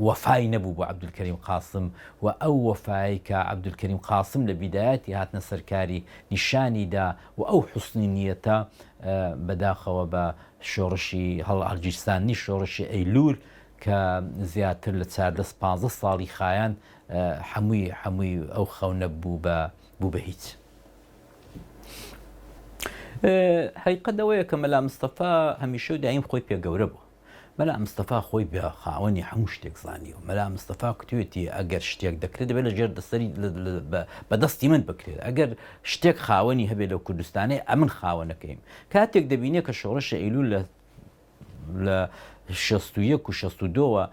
وەفای نەبوو بۆ عەبدولکەریم قاسم و ئەو وەفایەی کە عەبدولکەریم قاسم لە بیدایەتی هاتنە سەرکاری نیشانی دا و ئەو حوسنی نیەتە بەداخەوە بە شۆڕشی هەڵگیرساندنی شۆڕشی ئەیلول کە زیاتر لە 14 15 ساڵی خایاند حەمووی حەمووی ئەو خەونە بوو بە بوو بە هیچ. هەقیقەت ئەوەیە کە مەلا مستەفا هەمیشە و دایم خۆی پێ گەورە بووە. مەلا مستەفا خۆی بە خاوەنی هەموو شتێک زانیوە. مەلا مستەفا کوتوێتی ئەگەر شتێک دەکرێت دەبێت لە ژێر دەسەری بە دەستی من بکرێت. ئەگەر شتێک خاوەنی هەبێت لەو کوردستانەی ئەمن خاوەنەکەیم. کاتێک دەبینێ کە شۆڕشی ئەیلوول لە لە 61 و 62 وە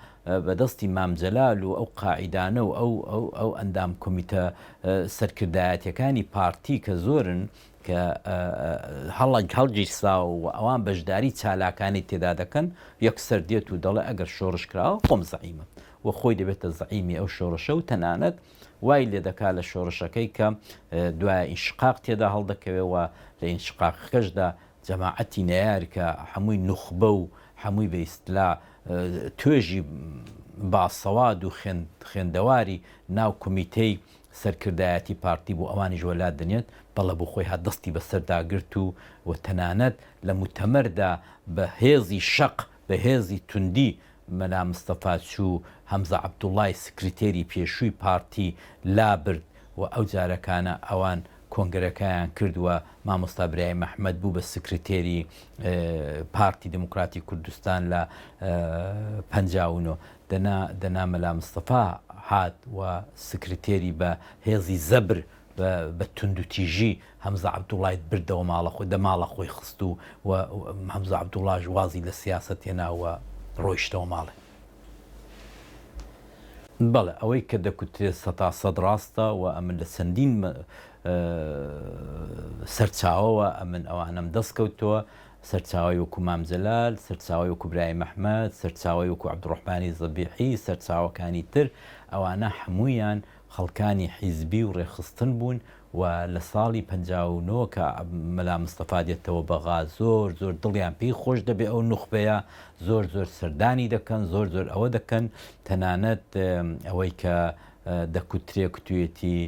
بە دەستی مام جەلال و ئەو قاعیدانە و ئەو ئەو ئەو ئەندام کۆمیتە سەرکردایەتیەکانی پارتی کە زۆرن کە هەڵگیرساوە و ئەوان بەشداری چالاکانەی تێدا دەکەن، یەکسەر دێت و دەڵێ ئەگەر شۆڕش کراوە خۆم زەعیمم و خۆی دەبێتە زەعیمی ئەو شۆڕشە و تەنانەت وای لێ دەکا لە شۆڕشەکەی کە دوایە ئینشقاق تێدا هەڵدەکەوێ و لە ئینشقاقەکەشدا جەماعەتی نەیار کە هەمووی نوخبە و هەمووی بە ئیستلا توێژی باسەواد و خوێندەواری ناو کۆمیتەی سەرکردایەتی پارتی بۆ ئەوانیش وەلا دەنێت، بەڵێ بۆ خۆی هات دەستی بەسەردا گرت و و تەنانەت لە موتەمەردا بە هێزی شەق، بە هێزی توندی مەلا مستەفا چوو هەمزە عەبدوڵای سکرتێری پێشووی پارتی لابرد و ئەو جارەکانە ئەوان کۆنگرەکەیان کرد و مامۆستا برایم ئەحمەد بوو بە سکرتێری پارتی دیموکراتی کوردستان لە 59. دەنا دەنا مەلا مستەفا هات و سکرتێری بە هێزی زەبر بە بە توندوتیژی هەمزە عەبدوڵای بردەوە ماڵە خۆی دە ماڵە خۆی خست و و هەمزە عەبدوڵاش وازی لە سیاسەت هێنا و ڕۆیشتەوە ماڵێ. بەڵێ ئەوەی کە دەکوترێت سەتا سەد ڕاستە و ئەمن لە چەندین سەرچاوەوە ئەمن ئەوانەم دەست کەوتووە سەرچاوەی وەکو مام جەلال، سەرچاوەی وەکو برایم ئەحمەد، سەرچاوەی وەکو عەبدولڕەحمانی زەبیحی، سەرچاوەکانی تر، ئەوانە هەموویان خەڵکانی حیزبی و ڕێکخستن بوون و لە ساڵی 59 کە مەلا مستەفا دێتەوە بەغا زۆر زۆر دڵیان پێی خۆش دەبێ ئەو نوخبەیە زۆر زۆر سەردانی دەکەن زۆر زۆر ئەوە دەکەن تەنانەت ئەوەی کە دەکوترێ کوتویەتی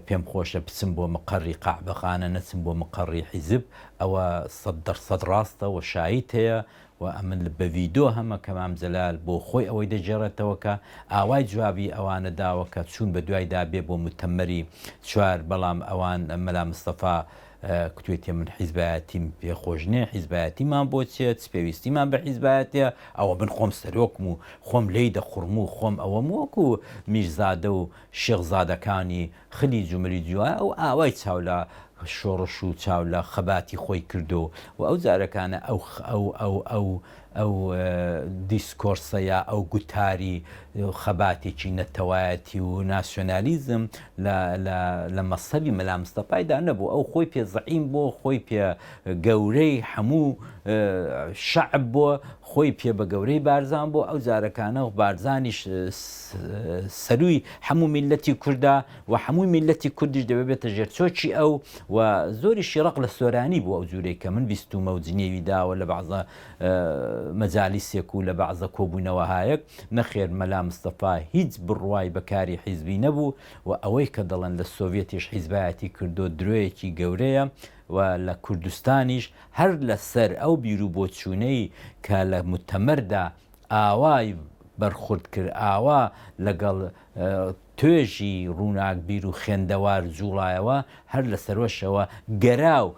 پێم خۆشە بچم بۆ مقەڕی قەعبەخانە نەچم بۆ مقەڕی حیزب ئەوە سەد دەر سەد ڕاستە و شایت هەیە و ئەمن بە ڤیدۆ هەمە کە مام جەلال بۆ خۆی ئەوەی دەگێڕێتەوە کە ئاوای جوابی ئەوانە داوە کە چوون بە دوایدا بێ بۆ موتەمەری چوار بەڵام ئەوان مەلا مستەفا کوتوێتیە من حیزبایەتیم پێ خۆش نیە حیزبایەتیمان بۆ چیە چ پێویستیمان بە حیزبایەتیە ئەوە من خۆم سەرۆکم و خۆم لێی دەخوڕم و خۆم ئەوەم وەکو میرزادە و شێخ زادەکانی خلیج و ملیج و ئەو ئاوای چاو لە شۆڕش و چاو لە خەباتی خۆی کردو و ئەو جارەکانە ئەو ئەو ئەو ئەو ئەو دیسکۆرسە یا ئەو گوتاری خەباتێکی نەتەوایەتی و ناسیۆنالیزم لە لە لە مەزهەبی مەلا مستەفایدا نەبوو ئەو خۆی پێ زەعیم بۆ خۆی پێ گەورەی هەموو شەعب بۆ خۆی پێ بە گەورەی بارزان بۆ ئەو جارەکانە و بارزانیش سەرووی هەموو میللەتی کوردە و هەمووی میللەتی کوردیش دەبێ بێتە ژێر چۆکی ئەو و زۆریشی ڕق لە سۆرانی بوو ئەو جوورەی کە من بیستوومە و جنێوی داوە لە بەعزە مەجالیسێک و لە بەعزە کۆبوونەوەهایەک نەخێر مەلا مستەفا هیچ بڕوای بە کاری حیزبی نەبوو و ئەوەی کە دەڵێن لە سۆڤیەتیش حیزبایەتی کردۆ درۆیەکی گەورەیە و لە کوردستانیش هەر لە سەر ئەو بیروبۆچوونەی کە لە موتەمەردا ئاوای بەرخورد کرد، ئاوا لەگەڵ توێژی ڕووناکبیر و خوێندەوار جووڵایەوە، هەر لە سەروەشەوە گەرا و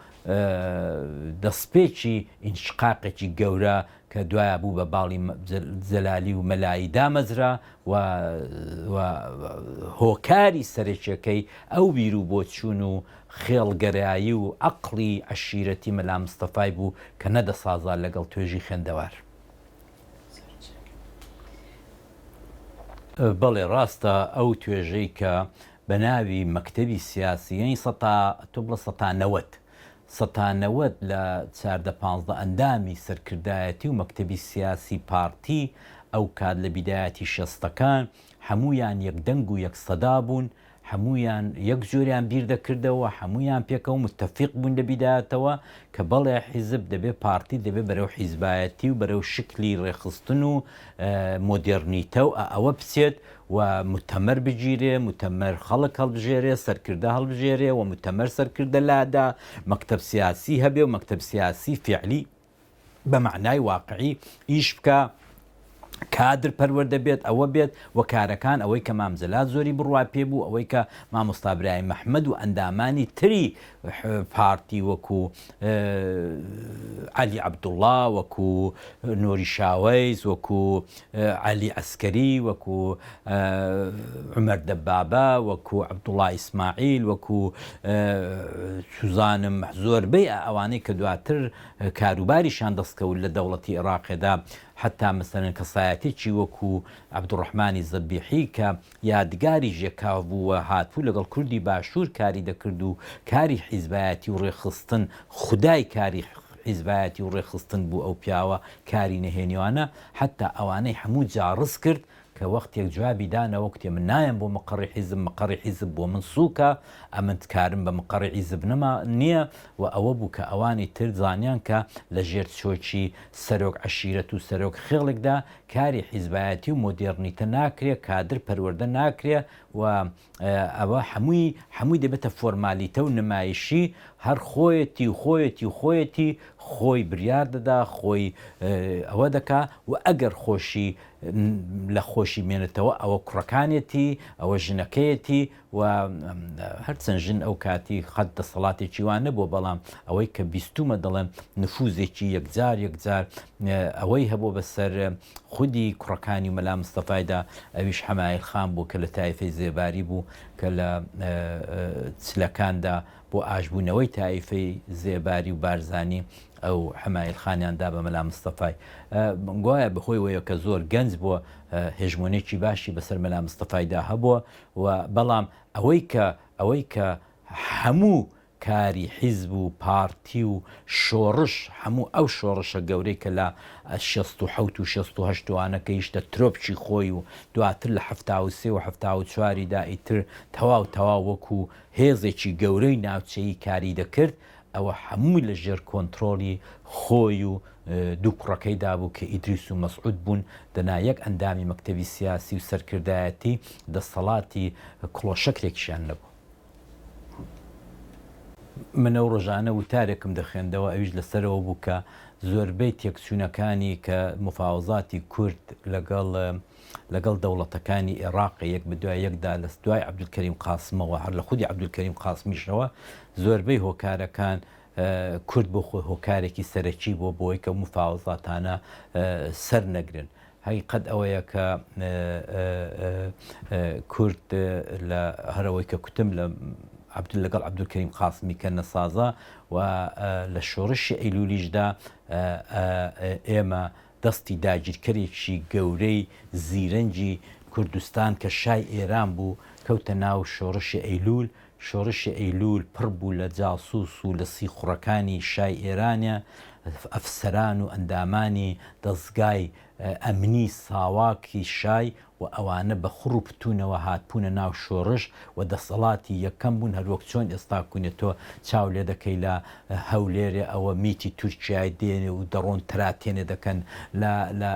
دەسپێکی ئینشقاقێکی گەورە کە دوایە بوو بە باڵی جەلالی و مەلایی دامەزرا و و هۆکاری سەرەکیەکەی ئەو بیروبۆچوون و خێڵگەرایی و عەقڵی عەشیرەتی مەلا مستەفای بوو کە نەدەسازا لەگەڵ توێژی خوێندەوار. بەڵێ ڕاستە ئەو توێژەی کە بە ناوی مەکتەبی سیاسی یانی سەتا تۆ بڵێ سەتا 90 سەتا 90 لە چاردە پانزدە ئەندامی سەرکردایەتی و مەکتەبی سیاسی پارتی ئەو کات لە بیدایەتی شەستەکان هەموویان یەک دەنگ و یەک سەدا بوون هەموویان یەک جۆریان بیر دەکردەوە، هەموویان پێکەوە موتەفیق بوون لە بیدایەتەوە کە بەڵێ حیزب دەبێ پارتی دەبێ بەرەو حیزبایەتی و بەرەو شکلی ڕێکخستن و مۆدێڕنیتە و ئەوە بچێت و موتەمەر بگیرێ، موتەمەر خەڵک هەڵبژێرێ، سەرکردە هەڵبژێرێ و موتەمەر سەرکردە لادا، مەکتەب سیاسی هەبێ و مەکتەب سیاسی فیعلی بە مەعنای واقعی ئیش بکا. کادر پەروەردە بێت ئەوە بێت و کارەکان ئەوەی کە مام جەلال زۆری بڕوا پێ بوو ئەوەی کە مامۆستا برایم ئەحمەد و ئەندامانی تری پارتی وەکو عەلی عەبدوڵا وەکو نوری شاوەیس وەکو عەلی عەسکەری وەکو عومەر دەبابە وەکو عەبدوڵا ئیسماعیل وەکو چوزانم زۆربەی ئەوانەی کە دواتر کاروباریشان دەستکەوت لە دەوڵەتی ئێراقێدا حەتا مەسەلەن کەسایەتێکی وەکو عەبدوڕەحمانی زەبیحی کە یادگاری ژێکاف بوو و هاتبوو لەگەڵ کوردی باشوور کاری دەکرد و کاری حیزبایەتی و ڕێکخستن خودای کاری حیزبایەتی و ڕێکخستن بوو ئەو پیاوە کاری نەهێنیوانە حەتا ئەوانەی هەموو جاڕز کرد کە وەختێک جوابی دانەوە کوتێ من نایەم بۆ مقەڕی حیزب مقەڕی حیزب بۆ من سووکە ئەمن کارم بە مقەڕی حیزب نەما نییە و ئەوە بوو کە ئەوانی تر زانیان کە لە ژێر چۆکی سەرۆک عەشیرەت و سەرۆک خێڵێکدا کاری حیزبایەتی و مۆدێڕنیتە ناکرێ، کادر پەروەردە ناکرێ و ئەوە هەمووی هەمووی دەبێتە فۆرمالیتە و نمایشی، هەر خۆیەتی و خۆیەتی و خۆیەتی، خۆی بریار دەدا، خۆی ئەوە دەکا و ئەگەر خۆشی لە خۆشی بمێنێتەوە ئەوە کوڕەکانێتی، ئەوە ژنەکەیەتی و هەرچەند ژن ئەو کاتی قەت دەسەڵاتێکی وا نەبووە بەڵام ئەوەی کە بیستومە دەڵێم نفوزێکی یەکجار یەکجار ئەوەی هەبوو بەسەر خودی کوڕەکانی و مەلا مستەفایدا ئەویش حەمایل خان بوو کە لە تایفەی زێباری بوو کە لە چلەکاندا بۆ ئاشبوونەوەی تایفەی زێباری و بارزانی ئەو حەمایل خانیان دا بە مەلا مستەفای گوایە بەهۆی وەیە کە زۆر گەنج بووە هێژمۆنێکی باشی بەسەر مەلا مستەفایدا هەبووە و بەڵام ئەوەی کە ئەوەی کە هەموو کاری حیزب و پارتی و شۆڕش هەموو ئەو شۆڕشە گەورەی کە لە 67 و 68 وانە گەیشتە ترۆپکی خۆی و دواتر لە 73 و 74 دا ئیتر تەواو تەواو وەکو هێزێکی گەورەی ناوچەیی کاری دەکرد ئەوە هەمووی لە ژێر کۆنترۆڵی خۆی و دوو کوڕەکەیدا بوو کە ئیدریس و مەسعود بوون، دەنا یەک ئەندامی مەکتەبی سیاسی و سەرکردایەتی دەستەڵاتی کڵۆشەکرێکیشیان نەبوو. من ئەو ڕۆژانە وتارێکم دەخوێندەوە ئەویش لەسەرەوە بوو کە زۆربەی تێکچوونەکانی کە مفاوەزاتی کورد لەگەڵ لەگەڵ دەوڵەتەکانی ئێڕاق یەک بەدوای یەکدا لە دوای عەبدولکەریم قاسمەوە هەر لە خودی عەبدولکەریم قاسمیشەوە زۆربەی هۆکارەکان کورد بۆ خۆی هۆکارێکی سەرەکی بۆ بۆی کە مفاوەزاتانە سەر نەگرن هەقیقەت ئەوەیە کە کورد لە هەرەوەی کە کوتم لە عبد لەگەڵ عەبدولکەریم قاسمی کە نەسازا و لە شۆڕشی ئەیلولیشدا ئێمە دەستی داگیرکەرێکی گەورەی زیرەنگی کوردستان کە شای ئێران بوو کەوتە ناو شۆڕشی ئەیلوول، شۆڕشی ئەیلوول پڕ بوو لە جاسووس و لە سیخوڕەکانی شای ئێرانە، ئەفسەران و ئەندامانی دەزگای ئەمنی ساواکی شای و ئەوانە بە خڕ و پتوونەوە هاتبوونە ناو شۆڕش و دەسەڵاتی یەکەم بوون هەروەک چۆن ئێستا کونێ تۆ چاو لێ دەکەی لە هەولێرێ ئەوە میتی تورکیای دێنێ و دەڕۆن تراتێنێ دەکەن لە لە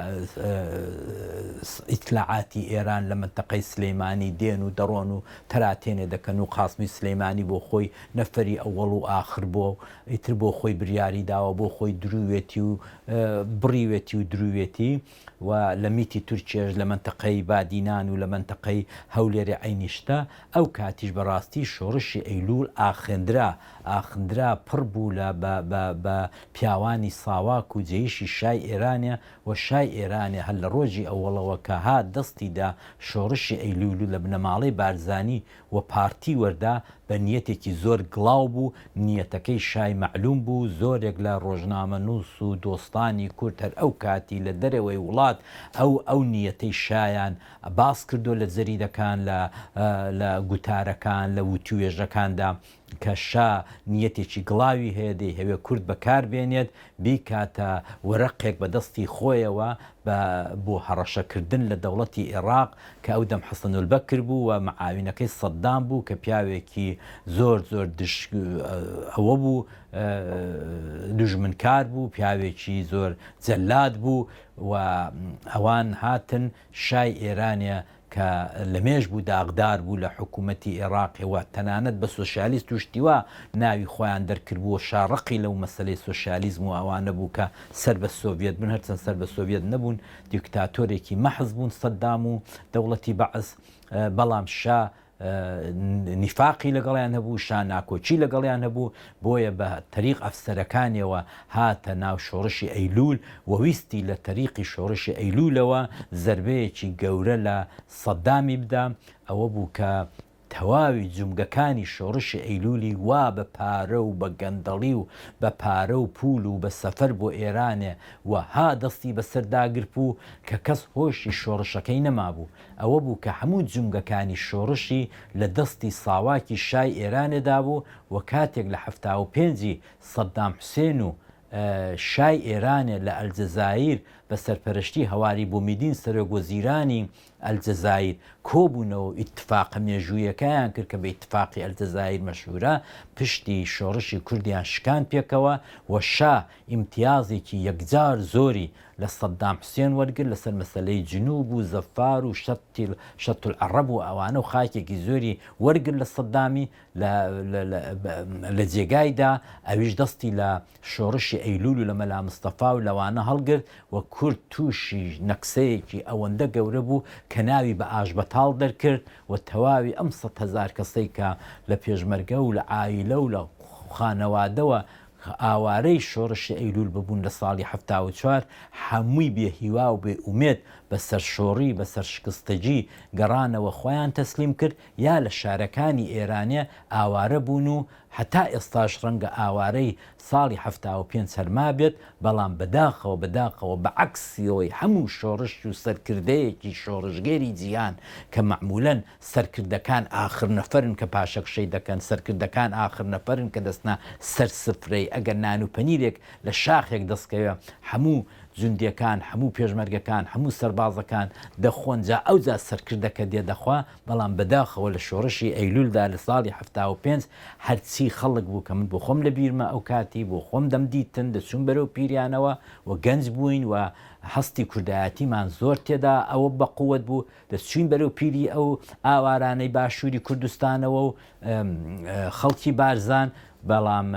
ئیتلاعاتی ئێران لە مەنتەقەی سلەیمانی دێن و دەڕۆن و تەراتێنێ دەکەن و قاسمی سلەیمانی بۆ خۆی نەفەری ئەوەڵ و ئاخر بۆ ئیتر بۆ خۆی بریاری داوە بۆ خۆی درووێتی و بڕیوێتی و درووێتی. و لە میتی تورکیەش لە مەنتەقەی بادینان و لە مەنتەقەی هەولێرێ عەینی شتە، ئەو کاتیش بە ڕاستی شۆڕشی ئەیلوول ئاخێندرا، ئاخندرا پڕ بوو لە بە بە بە پیاوانی ساواک و جەیشی شای ئێرانێ و شای ئێرانێ هەر لە ڕۆژی ئەوەڵەوە کە هات دەستی دا شۆڕشی ئەیلوول و لە بنەماڵەی بارزانی و پارتی وەردا بە نیەتێکی زۆر گڵاو بوو، نیەتەکەی شای مەعلوم بوو، زۆرێک لە ڕۆژنامەنووس و دۆستانی کورد هەر ئەو کاتی لە دەرەوەی وڵات ئەو ئەو نیەتەی شایان باس کردووە لە جەریدەکان لە لە گوتارەکان لە وتووێژەکاندا کە شا نیەتێکی گڵاوی هەیە دەیهەوێ کورد بەکار بێنێت بیکاتە وەرەقێک بە دەستی خۆیەوە بە بۆ هەڕەشە کردن لە دەوڵەتی ئێڕاق کە ئەو دەم حەسەنولبەکر بوو و معاوینەکەی سەدام بوو کە پیاوێکی زۆر زۆر دژ ئەوە بوو دوژمنکار بوو پیاوێکی زۆر جەلاد بوو و ئەوان هاتن شای ئێرانێ. کە لە مێژ بوو داغدار بوو لە حکوومەتی ئێڕاقێ و تەنانەت بە سۆسیالیست و شتی وا ناوی خۆیان دەرکردبوو و شا ڕقی لەو مەسەلەی سۆسیالیزم و ئەوانە بوو کە سەر بە سۆڤیەت بوون، هەرچەند سەر بە سۆڤیەت نەبوون، دیکتاتۆرێکی مەحز بوون سەدام و دەوڵەتی بەعس، بەڵام شا نیفاقی لەگەڵیان هەبوو، شا ناکۆکی لەگەڵیان هەبوو، بۆیە بە تەریق ئەفسەرەکانیەوە هاتە ناو شۆڕشی ئەیلوول و ویستی لە تەریقی شۆڕشی ئەیلوولەوە زەربەیەکی گەورە لە سەدامی بدا، ئەوە بوو کە تەواوی جومگەکانی شۆڕشی ئەیلوولی وا بە پارە و بە گەندەڵی و بە پارە و پوول و بە سەفەر بۆ ئێرانێ وەها دەستی بەسەر داگرپوو کە کەس هۆشی شۆڕشەکەی نەمابوو. ئەوە بوو کە هەموو جومگەکانی شۆڕشی لە دەستی ساواکی شای ئێرانێ دابوو و کاتێک لە 75 ی سەدام حوسێن و شای ئێرانێ لە ئەلجەزاییر بە سەرپەرشتی هەواری بومیدین سەرۆک وەزیرانی ئەلجەزاییر کۆبوونەوە و ئیتفاقە مێژوویەکەیان کرد کە بە ئیتفاقی ئەلجەزاییر مەشهوورە، پشتی شۆڕشی کوردیان شکاند پێکەوە و شا ئیمتیازێکی یەکجار زۆری لە سەدام حوسێن وەرگرت لەسەر مەسەلەی جنوب و زەفار و شەت العەڕەب و ئەوانە و خاکێکی زۆری وەرگرت لە سەدامی لە جێگایدا ئەویش دەستی لە شۆڕشی ئەیلول و لە مەلا مستەفا و لەوانە هەڵگرت و کورد تووشی نەکسەیەکی ئەوەندە گەورە بوو کە ناوی بە ئاشبەتاڵ دەرکرد و تەواوی ئەم 100,000 کەسەی کە لە پێشمەرگە و لە عایلە و لە خانەوادەوە ئاوارەی شۆڕشی ئەیلول ببوون لە ساڵی 74 هەمووی بێ هیوا و بێ ئومێد بە سەرشۆڕی بە سەرشکستەگی گەڕانەوە خۆیان تەسلیم کرد یا لە شارەکانی ئێرانێ ئاوارە بوون و هەتا ئێستاش ڕەنگە ئاوارەی ساڵی 75 هەر مابێت، بەڵام بەداخەوە بەداخەوە بە عەکسیەوەی هەموو شۆڕش و سەرکردەیەکی شۆڕشگێری جیهان کە مەعمولەن سەرکردەکان ئاخر نەفەرن کە پاشەکشەی دەکەن، سەرکردەکان ئاخر نەفەرن کە دەچنە سەر سفرەی، ئەگەر نان و پەنیرێک لە شاخێک دەستکەوێ هەموو جوندیەکان، هەموو پێشمەرگەکان، هەموو سەربازەکان دەخۆن، جا ئەوجا سەرکردەکە دێ دەخوا، بەڵام بەداخەوە لە شۆڕشی ئەیلولدا لە ساڵی 75 هەرچی خەڵک بوو کە من بۆ خۆم لە بیرمە ئەو کاتی بۆ خۆم دەمدیتن دەچووم بەرەو پیریانەوە و گەنج بووین و هەستی کوردایەتیمان زۆر تێدا ئەوە بە قوت بوو دەچووین بەرەو پیری ئەو ئاوارانەی باشووری کوردستانەوە و خەڵکی بارزان بەڵام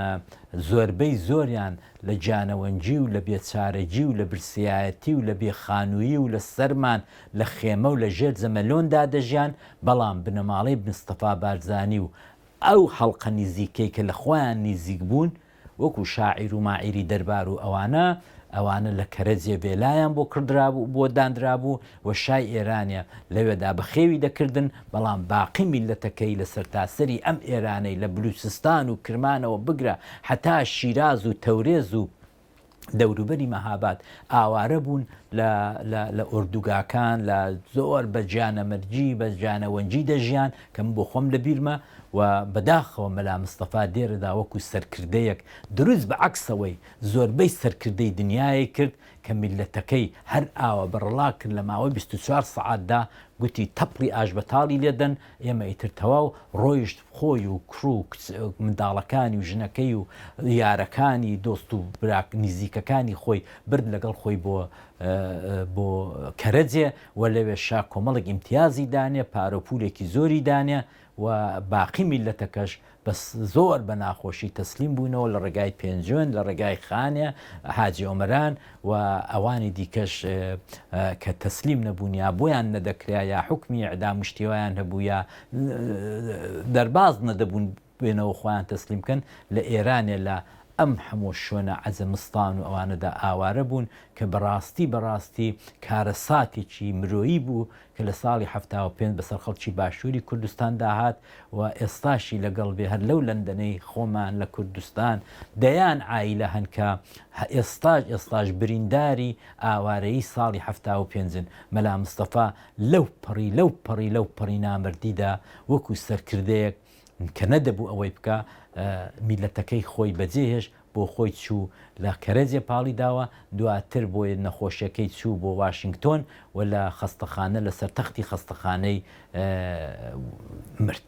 زۆربەی زۆریان لە گیانەوەنگی و لە بێچارەگی و لە برسیایەتی و لە بێ خانوویی و لە سەرمان لە خێمە و لە ژێر جەمەلۆندا دەژیان، بەڵام بنەماڵەی مستەفا بارزانی و ئەو حەڵقە نیزیکەی کە لە خۆیان نیزیک بوون، وەکوو شاعیر و ماعیری دەربار و ئەوانە، ئەوانە لە کەرەجێ ڤێلایان بۆ کڕدرابوو، بۆ داندرابوو و شای ئێرانێ لەوێدا بەخێوی دەکردن، بەڵام باقی میللەتەکەی لە سەرتاسەری ئەم ئێرانەی لە بلوچستان و کرمانەوە بگرە هەتا شیراز و تەورێز و دەوروبەری مەهاباد ئاوارە بوون لە لە لە ئۆردوگاکان لە زۆر بە گیانەمەرگی بە گیانەوەنگی دەژیان کە من بۆ خۆم لە بیرمە و بەداخەوە مەلا مستەفا دێرەدا وەکو سەرکردەیەک دروست بە عەکسەوەی زۆربەی سەرکردەی دنیای کرد کە میللەتەکەی هەر ئاوا بەڕەڵا کرد لە ماوەی 24 سەعاتدا گوتی تەپڵی ئاشبەتاڵی لێدەن ئێمە ئیتر تەواو ڕۆیشت خۆی و کوڕ و کچ منداڵەکانی و ژنەکەی و یارەکانی دۆست و برا نیزیکەکانی خۆی برد لەگەڵ خۆی بۆ بۆ کەرەجێ و لەوێ شا کۆمەڵێک ئیمتیازی دانێ پارە و پولێکی زۆری دانێ و باقی میللەتەکەش بەس زۆر بە ناخۆشی تەسلیم بوونەوە لە ڕێگای پێنجوێن لە ڕێگای خانێ حاجی ئۆمەران و ئەوانی دیکەش کە تەسلیم نەبوون یا بۆیان نەدەکرا یا حوکمی ئیعدام و شتی وایان هەبوو یا دەرباز نەدەبوون بێنەوە خۆیان تەسلیم بکەن لە ئێرانێ لە ئەم هەموو شوێنە عەجەمستان و ئەوانەدا ئاوارە بوون کە بەڕاستی بەڕاستی کارەساتێکی مرۆیی بوو کە لە ساڵی 75 بەسەر خەڵکی باشووری کوردستاندا هات و ئێستاشی لەگەڵ بێ هەر لەو لەندەنەی خۆمان لە کوردستان دەیان عایلە هەن کە ئێستاش ئێستاش برینداری ئاوارەیی ساڵی 75ن مەلا مستەفا لەو پەڕی لەو پەڕی لەو پەڕی نامەردیدا وەکو سەرکردەیەک کە نەدەبوو ئەوەی بکا میلەتەکەی خۆی بەجێهێشت بۆ خۆی چوو لە کەرەجێ پاڵی داوە، دواتر بۆ نەخۆشیەکەی چوو بۆ واشینگتۆن و لە خەستەخانە لەسەر تەختی خەستەخانەی مرد.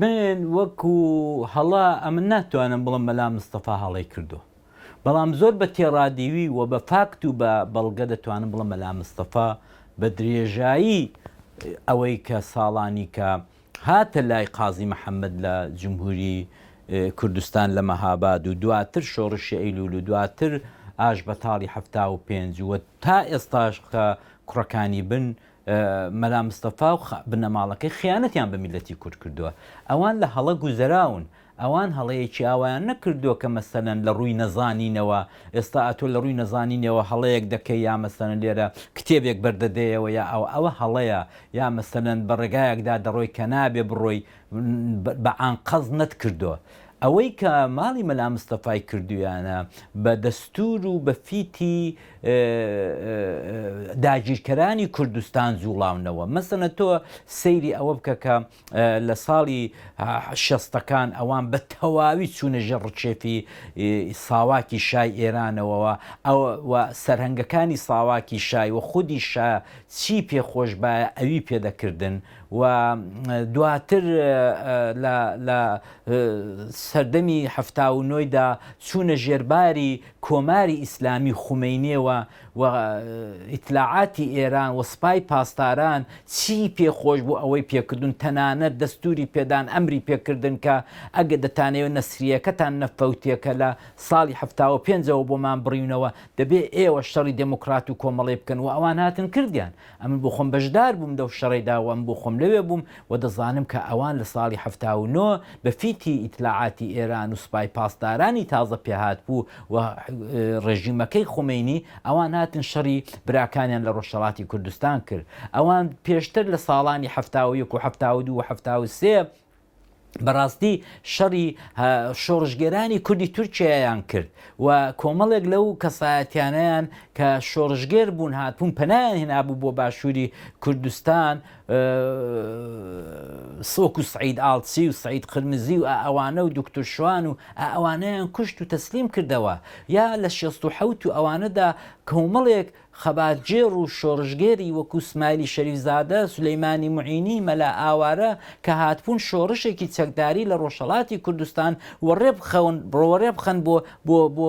من وەکو هەڵە ئەمن ناتوانم بڵێم مەلا مستەفا هەڵەی کردووە، بەڵام زۆر بە تێڕادیوی و بە فاکت و بە بەڵگە دەتوانم بڵێم مەلا مستەفا. بە درێژایی ئەوەی کە ساڵانی کە هاتە لای قازی محەممەد لە جمهوری کوردستان لە مەهاباد و دواتر شۆڕشی ئەیلوول و دواتر ئاشبەتاڵی 75 و تا ئێستاش کە کوڕەکانی بن مەلا مستەفا و بنەماڵەکەی خیانەتیان بە میللەتی کورد کردووە. ئەوان لە هەڵە گوزەراون. ئەوان هەڵەیەکی ئاوایان نەکردووە کە مەسەلەن لە ڕووی نەزانینەوە، ئێستا ئەتۆ لە ڕووی نەزانینەوە هەڵەیەک دەکەی یا مەسەلەن لێرە کتێبێک بەردەدەیەوە یا ئەوە، ئەوە هەڵەیە، یا مەسەلەن بە ڕێگایەکدا دەڕۆی کە نابێ بڕۆی بە ئانقەست نەتکردووە. ئەوەی کە ماڵی مەلا مستەفای کردوویانە بە دەستوور و بە فیتی داگیرکەرانی کوردستان جوڵاونەوە. مەسەلەن تۆ سەیری ئەوە بکە کە لە ساڵی شەستەکان ئەوان بە تەواوی چوونە ژێر ڕکێفی ساواکی شای ئێرانەوە و سەرهەنگەکانی ساواکی شای و خودی شا چی پێ خۆش بایە ئەوی پێ دەکردن و دواتر لە سەردەمی 79 دا چوونە ژێرباری کۆماری ئیسلامی خومەینیەوە و ئیتلاعاتی ئێران و سپای پاسداران چی پێ خۆش بوو ئەوەی پێکردوون تەنانەت دەستوری پێدان ئەمری پێکردن کە ئەگەر دەتانەوێت نەسریەکەتان نەفەوتێ کە لە ساڵی 75 ەوە بۆمان بڕیونەوە دەبێ ئێوە شەڕی دێموکڕات و کۆمەڵەی بکەن و ئەوان هاتن کردیان ئەمن بۆ خۆم بەشدار بووم لەو شەڕەیدا و ئەمن بۆ خۆم لەوێ بووم و دەزانم کە ئەوان لە ساڵی 79 بە فیتی ئیتلاعاتی ئێران و سپای پاسدارانی تازە پێهاتبوو و ڕێژیمەکەی خومەینی ئەوان هاتن شەڕی براکانیان لە ڕۆژهەڵاتی کوردستان کرد. ئەوان پێشتر لە ساڵانی 71 و 72 و 73 بەڕاستی شەڕی شۆڕشگێرانی کوردی تورکیایان کرد و کۆمەڵێک لەو کەسایەتیانەیان کە شۆڕشگێر بوون هاتبوون پەنایان هێنابوو بۆ باشووری کوردستان وەکو سعید ئاڵچی و سعید قرمزی و ئەوانە و دکتور شوان و ئەوانەیان کوشت و تەسلیم کردەوە یا لە 67 و ئەوانەدا کۆمەڵێک خەباتگێڕ و شۆڕشگێری وەکوو سمایلی شەریفزادە، سولەیمانی موعینی، مەلا ئاوارە کە هاتبوون شۆڕشێکی چەکداری لە ڕۆژهەڵاتی کوردستان وەڕێ بخەون وەڕێ بخەن بۆ بۆ بۆ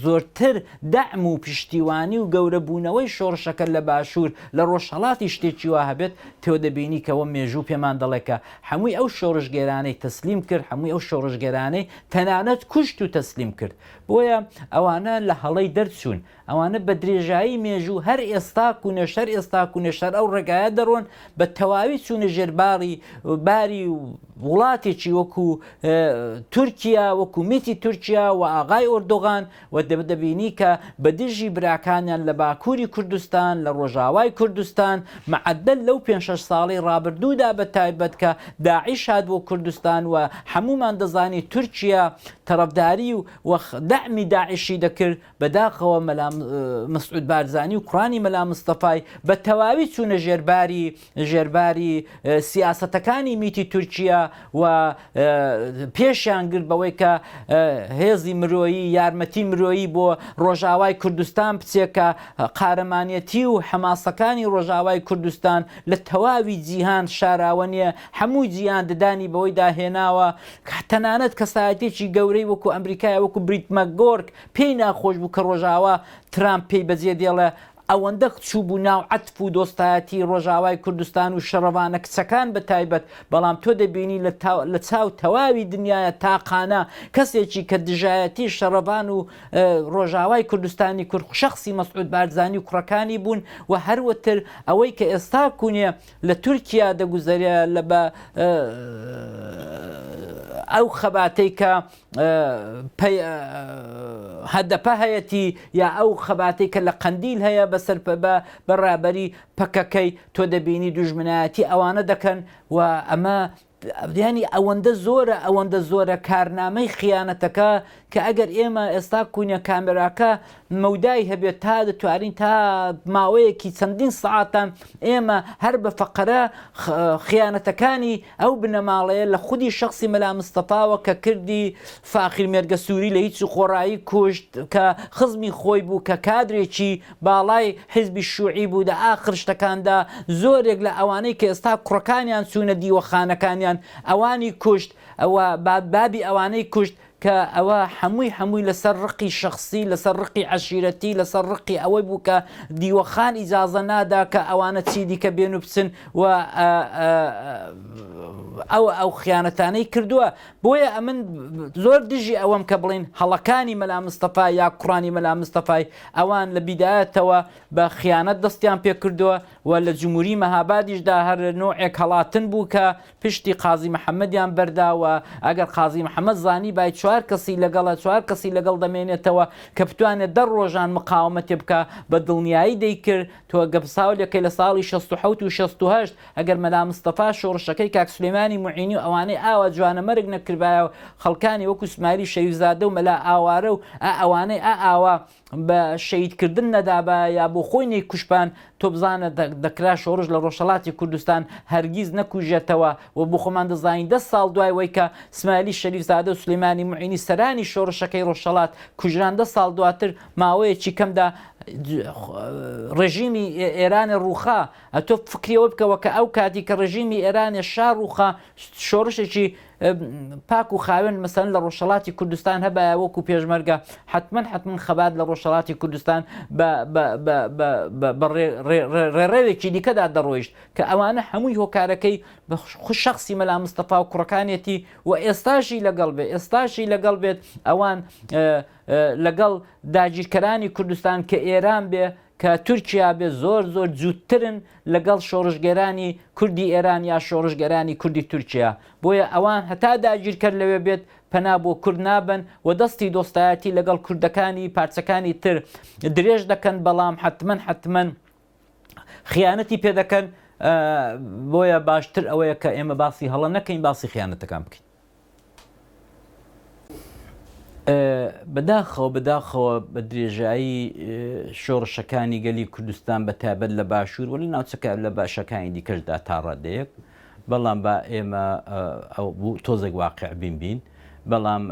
زۆرتر دەعم و پشتیوانی و گەورە بوونەوەی شۆڕشەکە لە باشوور لە ڕۆژهەڵاتی شتێکی وا هەبێت تۆ دەبینی کە وە مێژوو پێمان دەڵێ کە حەمووی ئەو شۆڕشگێرانەی تەسلیم کرد حەمووی ئەو شۆڕشگێرانەی تەنانەت کوشت و تەسلیم کرد بۆیە ئەوانە لە هەڵەی دەرچوون ئەوانە بە درێژایی مێژوو هەر ئێستا کونەش هەر ئێستا کونەش هەر ئەو ڕێگایە دەڕۆن بە تەواوی چوونە ژێر باڕی باری وڵاتێکی وەکو تورکیا وەکو میتی تورکیا و ئاغای ئۆردۆغان و دەبینی کە بە دژی براکانیان لە باکووری کوردستان لە ڕۆژاوای کوردستان معدل لەو پێ شەش ساڵی ڕابردوودا بە تایبەت کە داعش هات بۆ کوردستان و هەمومان دەزانی تورکیا تەرەفداری و دەعمی داعشی دەکرد بەداخەوە مەلا مەسعود بارزانی و کوڕانی مەلا مستەفای بە تەواوی چوونە ژێرباری ژێرباری سیاسەتەکانی میتی تورکیا و پێشیان گرت بەوەی کە هێزی مرۆیی یارمەتی مرۆیی بۆ ڕۆژاوای کوردستان بچێ کە قارەمانەتی و حەماسەکانی ڕۆژاوای کوردستان لە تەواوی جیهان شاراوە نییە هەموو جیهان ددانی بەوەیدا هێناوە تەنانەت کەسایەتێکی گەورەی وەکو ئەمریکای وەکو بریت مەکگۆرک پێی ناخۆش بوو کە ڕۆژاوا ترامپ پێی بەجێ دێڵێ، ئەوەندە چووبوو ناو عەتف و دۆستایەتی ڕۆژاوای کوردستان و شەڕڤانە کچەکان بە تایبەت، بەڵام تۆ دەبینی لە لە چاو تەواوی دنیایا تاقانە کەسێکی کە دژایەتی شەڕڤان و ڕۆژاوای کوردستانی کرد شەخسی مەسعود بارزانی و کوڕەکانی بوون و هەروەتر ئەوەی کە ئێستا کونێ لە تورکیا دەگوزەرێ لە بە ئەو خەباتەی کە هەدەپە هەیەتی یا ئەو خەباتەی کە لە قەندیل هەیە بەسەر بە ڕابەری پەکەکەی تۆ دەبینی دوژمنایەتی ئەوانە دەکەن و ئەمە ینی ئەوەندە زۆرە ئەوەندە زۆرە کارنامەی خیانەتەکە کە ئەگەر ئێمە ئێستا کونە کامێراکە مەودای هەبێت تا دەتوانین تا ماوەیەکی چەندین سەعاتان ئێمە هەر بە فەقەرە خیانەتەکانی ئەو بنەماڵەیە لە خودی شەخسی مەلا مستەفاوە کە کردی فاخیر مێرگەسووری لە هیچ و خۆڕایی کوشت کە خزمی خۆی بوو کە کادرێکی باڵای حیزبی شوعی بوو لە ئاخر شتەکاندا زۆرێک لە ئەوانەی کە ئێستا کوڕەکانیان چوونە دیوەخانەکانیان ئەوانی کوشت ئەوە بابی ئەوانەی کوشت. کە ئەوە حەمووی حەمووی لەسەر ڕقی شەخسی، لەسەر ڕقی عەشیرەتی، لەسەر ڕقی ئەوەی بوو کە دیوەخان ئیجازە نادا کە ئەوانە چی دیکە بێن و بچن و ئەو ئەو خیانەتانەی کردووە. بۆیە ئەمن زۆر دژی ئەوەم کە بڵین هەڵەکانی مەلا مستەفا یا کوڕانی مەلا مستەفای ئەوان لە بیدایەتەوە بە خیانەت دەستیان پێ کردووە و لە جمهوری مەهابادیشدا هەر نوعێک هەڵاتن بوو کە پشتی قازی محەمەدیان بەردا و ئەگەر قازی محەمەد زانیبای چوار کەسی لەگەڵە چوار کەسی لەگەڵ دەمێنێتەوە کە بتوانێت دە ڕۆژان مقاومەتێ بکا بە دڵنیایی دەیکرد تۆ گەپ ساولێکەی لە ساڵی 67 و 68 ئەگەر مەلا مستەفا شۆڕشەکەی کاک سولەیمانی موعینی و ئەوانەی ئاوا جوانەمەرگ نەکردبایە و خەڵکانی وەکو سمایلی شەریفزادە و مەلا ئاوارە و ئا ئەوانەی ئا ئاوا بە شەهید کردن نەدابا یا بۆ خۆی نەیکوشتبان تۆ بزانە دەکرا شۆڕش لە ڕۆژهەڵاتی کوردستان هەرگیز نەکوژێتەوە و بۆ خۆمان دەزانین دە ساڵ دوای وەی کە سمایلی شەریف زادە و سولەیمانی موعینی سەرانی شۆڕشەکەی ڕۆژهەڵات کوژران دە ساڵ دواتر ماوەیەکی کەمدا ڕژیمی ئێرانێ ڕووخا ئەتۆ فکری ئەوە بکەوە کە ئەو کاتی کە ڕژیمی ئێرانێ شا ڕووخا شۆڕشێکی پاک و خاوێن مەسەلەن لە ڕۆژهەڵاتی کوردستان هەبایە وەکو پێشمەرگە حتمما حتمما خەبات لە ڕۆژهەڵاتی کوردستان بە ڕێڕەوێکی دیکەدا دەڕۆیشت کە ئەوانە هەمووی هۆکارەکەی بە شخصی مەلا مستەفا و کوڕەکانێتی و ئێستاشی لەگەڵ بێ ئێستاشی لەگەڵ بێت ئەوان لەگەڵ داگیرکەرانی کوردستان کە ئێران بێ کە تورکیا بێ زۆر زۆر جووتترن لەگەڵ شۆڕشگێرانی کوردی ئێران یا شۆڕشگێرانی کوردی تورکیا بۆیە ئەوان هەتا داگیرکەر لەوێ بێت پەنا بۆ کورد نابەن و دەستی دۆستایەتی لەگەڵ کوردەکانی پارچەکانی تر درێژ دەکەن بەڵام حەتمەن حەتمەن خیانەتی پێ دەکەن بۆیە باشتر ئەوەیە کە ئێمە باسی هەڵە نەکەین باسی خیانەتەکان بکەین. بەداخەوە بەداخەوە بە درێژایی شۆڕشەکانی گەلی کوردستان بە تایبەت لە باشوور و لە ناوچەکە لە باشەکانی دیکەشدا تا ڕادەیەک بەڵام با ئێمە تۆزێک واقع بین بین بەڵام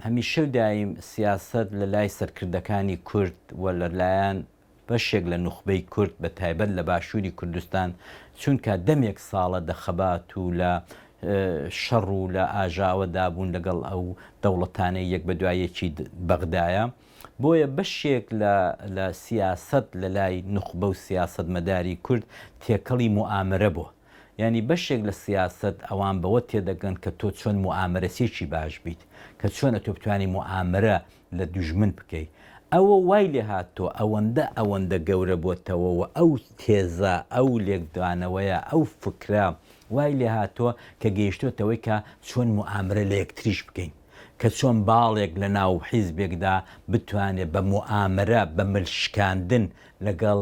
هەمیشە و دایم سیاست لە لای سەرکردەکانی کورد و لەلایەن بەشێک لە نوخبەی کورد بە تایبەت لە باشووری کوردستان چونکە دەمێک ساڵە دە خەبات و لە شەڕ و لە ئاژاوە دابوون لەگەڵ ئەو دەوڵەتانەی یەک بە دوای یەکی بەغدایە بۆیە بەشێک لە لە سیاسەت لە لای نوخبە و سیاسەتمەداری کورد تێکەڵی موئامەرە بۆ یانی بەشێک لە سیاسەت ئەوان بەوە تێدەگەن کە تۆ چۆن موئامەرەچیەکی باش بیت کە چۆن ئەتۆ بتوانی موئامەرە لە دوژمن بکەی ئەوە وای لێهاتوە ئەوەندە ئەوەندە گەورە بۆتەوە و ئەو تێزە ئەو لێکدانەوەیە ئەو فکرە وای لێهاتوە کە گەیشتۆتەوەی کە چۆن موئامرە لە یەکتریش بکەین کە چۆن باڵێک لە ناو حیزبێکدا بتوانێ بە موئامرە بە مل شکاندن لەگەڵ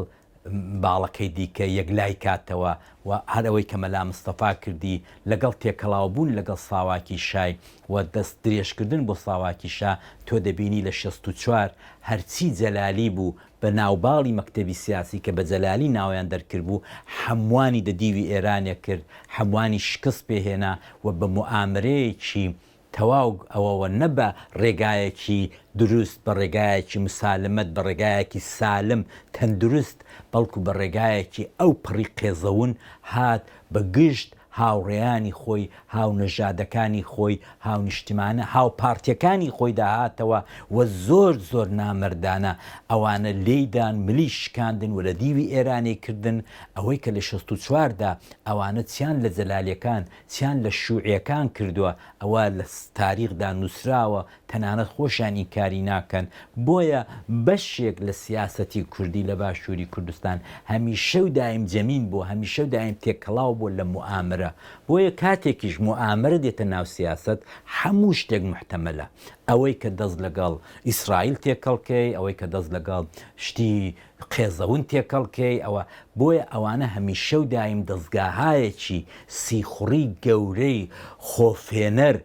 باڵەکەی دیکە یەکلای کاتەوە و هەر ئەوەی کە مەلا مستەفا کردی لەگەڵ تێکەڵاو بوون لەگەڵ ساواکی شای و دەست درێژ کردن بۆ ساواکی شا تۆ دەبینی لە 64 هەرچی جەلالی بوو بە ناوباڵی مەکتەبی سیاسی کە بە جەلالی ناویان دەرکردبوو حەموانی دە دیوی ئێرانێ کرد حەموانی شکست پێ هێنا و بە موئامرەیەکی تەواو ئەوەوە نە بە ڕێگایەکی دروست، بە ڕێگایەکی مسالمەت، بە ڕێگایەکی سالم تەندروست، بەڵکو بە ڕێگایەکی ئەو پەڕی قێزەون هات بە گشت هاوڕێیانی خۆی، هاونەژادەکانی خۆی، هاونیشتیمانە، هاوپارتیەکانی خۆیدا هاتەوە و زۆر زۆر نامەردانە ئەوانە لێی دان، ملی شکاندن و لە دیوی ئێرانی کردن، ئەوەی کە لە 64 دا ئەوانە چیان لە جەلالیەکان چیان لە شوعیەکان کردوە ئەوە لە تاریخدا نوسراوە تەنانەت خۆشیان ئینکاری ناکەن بۆیە بەشێک لە سیاسەتی کوردی لە باشوری کوردستان هەمیشەو دایم جەمین بوە هەمیشەو دایم تێکەڵاو بوە لە موئامرە بۆیە کاتێکیش موئامرە دێتە ناو سیاسەت هەموو شتێک موحتەمەلە ئەوەی کە دەست لەگەڵ ئیسرائیل تێکەڵ کەی ئەوەی کە دەست لەگەڵ شتی قێزەون تێکەڵ کەی ئەوە بۆیە ئەوانە هەمیشە و دایم دەزگاهایەکی سیخوڕی گەورەی خۆفێنەر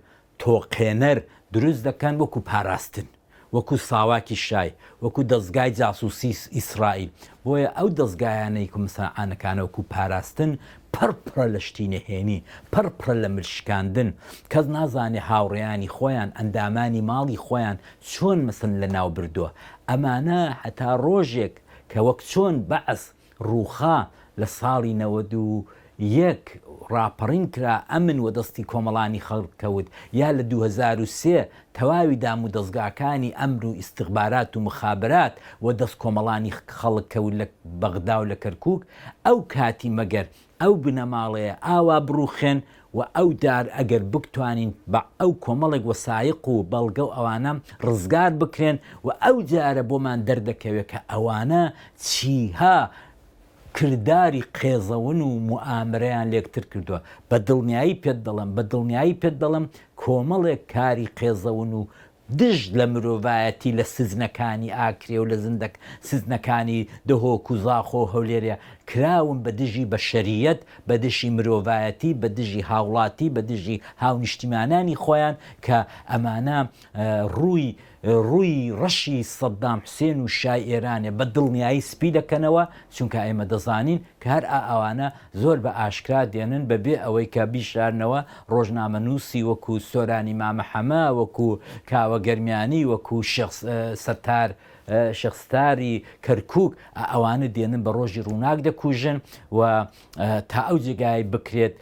تۆقێنەر دروست دەکەن وەکو پاراستن وەکو ساواکی شای وەکو دەزگای جاسوسی ئیسرائیل بۆیە ئەو دەزگایانەی کو مساعانەکانە وەکو پاراستن پڕ پڕە لە شتی نهێنی پڕ پڕە لە مل شکاندن کەس نازانێ هاوڕێیانی خۆیان ئەندامانی ماڵی خۆیان چۆن مسن لە ناو بردوە ئەمانە هەتا ڕۆژێک کە وەک چۆن بەعس ڕووخا لە ساڵی 91. یەک ڕاپەڕین کرا ئەمن وەدەستی کۆمەڵانی خەڵک کەوت یا لە 2003 تەواوی دام و دەزگاکانی ئەمن و ئیستخبارات و مخابرات وەدەست کۆمەڵانی خەڵک کەوت لە بەغدا و لە کەرکوک ئەو کاتی مەگەر ئەو بنەماڵەیە ئاوا بڕوخێن و ئەو دار ئەگەر بتوانین بە ئەو کۆمەڵێک وەسایق و بەڵگە و ئەوانە ڕزگار بکرێن و ئەو جارە بۆمان دەردەکەوێت کە ئەوانە چیها کرداری قێزەون و موئامرەیان لێکتر کردووە بە دڵنیایی پێت دەڵێم بە دڵنیایی پێت دەڵێم کۆمەڵێک کاری قێزەون و دژ لە مرۆڤایەتی لە سجنەکانی ئاکرێ و لە زندەک سجنەکانی دهۆک و زاخۆ و هەولێرێ کراون بە دژی بەشەرییەت، بە دژی مرۆڤایەتی، بە دژی هاوڵاتی، بە دژی هاونیشتیمانانی خۆیان کە ئەمانە ڕووی ڕووی ڕەشی سەدام حوسێن و شای ئێرانێ بە دڵنیایی سپی دەکەنەوە، چونکە ئێمە دەزانین کە هەر ئا ئەوانە زۆر بە ئاشکرا دێنن بە بێ ئەوەی کە بیشارنەوە ڕۆژنامەنووسی وەکو سۆرانی مامە حەمە، وەکو کاوە گەرمیانی، وەکو شێخ ستار شێخ ستاری کەرکووک ئەوانە دێنن بە ڕۆژی ڕووناک دەکوژن و تا ئەو جێگای بکرێت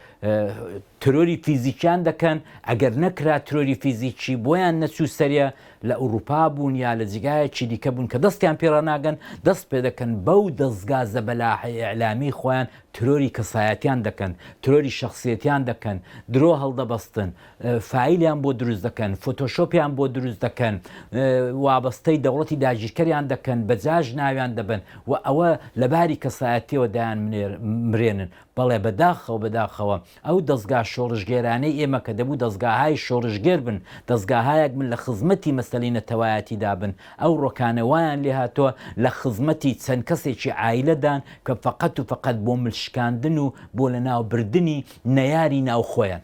ترۆری فیزیکیان دەکەن، ئەگەر نەکرا ترۆری فیزیکی بۆیان نەچوو سەرێ لە ئوڕوپا بوون یا لە جیگایەکی دیکە بوون کە دەستیان پێ ڕاناگەن، دەست پێ دەکەن بەو دەزگا زەبەلاحە ئیعلامیی خۆیان ترۆری کەسایەتیان دەکەن، ترۆری شەخسیەتیان دەکەن، درۆ هەڵدەبەستن، فایلیان بۆ دروست دەکەن، فۆتۆشۆپیان بۆ دروست دەکەن، وابەستەی دەوڵەتی داگیرکەریان دەکەن، بە جاش ناویان دەبەن و ئەوە لە باری کەسایەتیەوە دەیان مرێنن. بەڵێ بەداخەوە بەداخەوە ئەو دەزگا شۆڕشگێرانەی ئێمە کە دەبوو دەزگاهای شۆڕشگێر بن، دەزگاهایەک بن لە خزمەتی مەسەلەی نەتەوایەتیدا بن، ئەو ڕۆکانە وایان لێهاتووە لە خزمەتی چەند کەسێکی عایلەدان کە فەقەت و فەقەت بۆ مل شکاندن و بۆ لەناوبردنی نەیاری ناوخۆیان.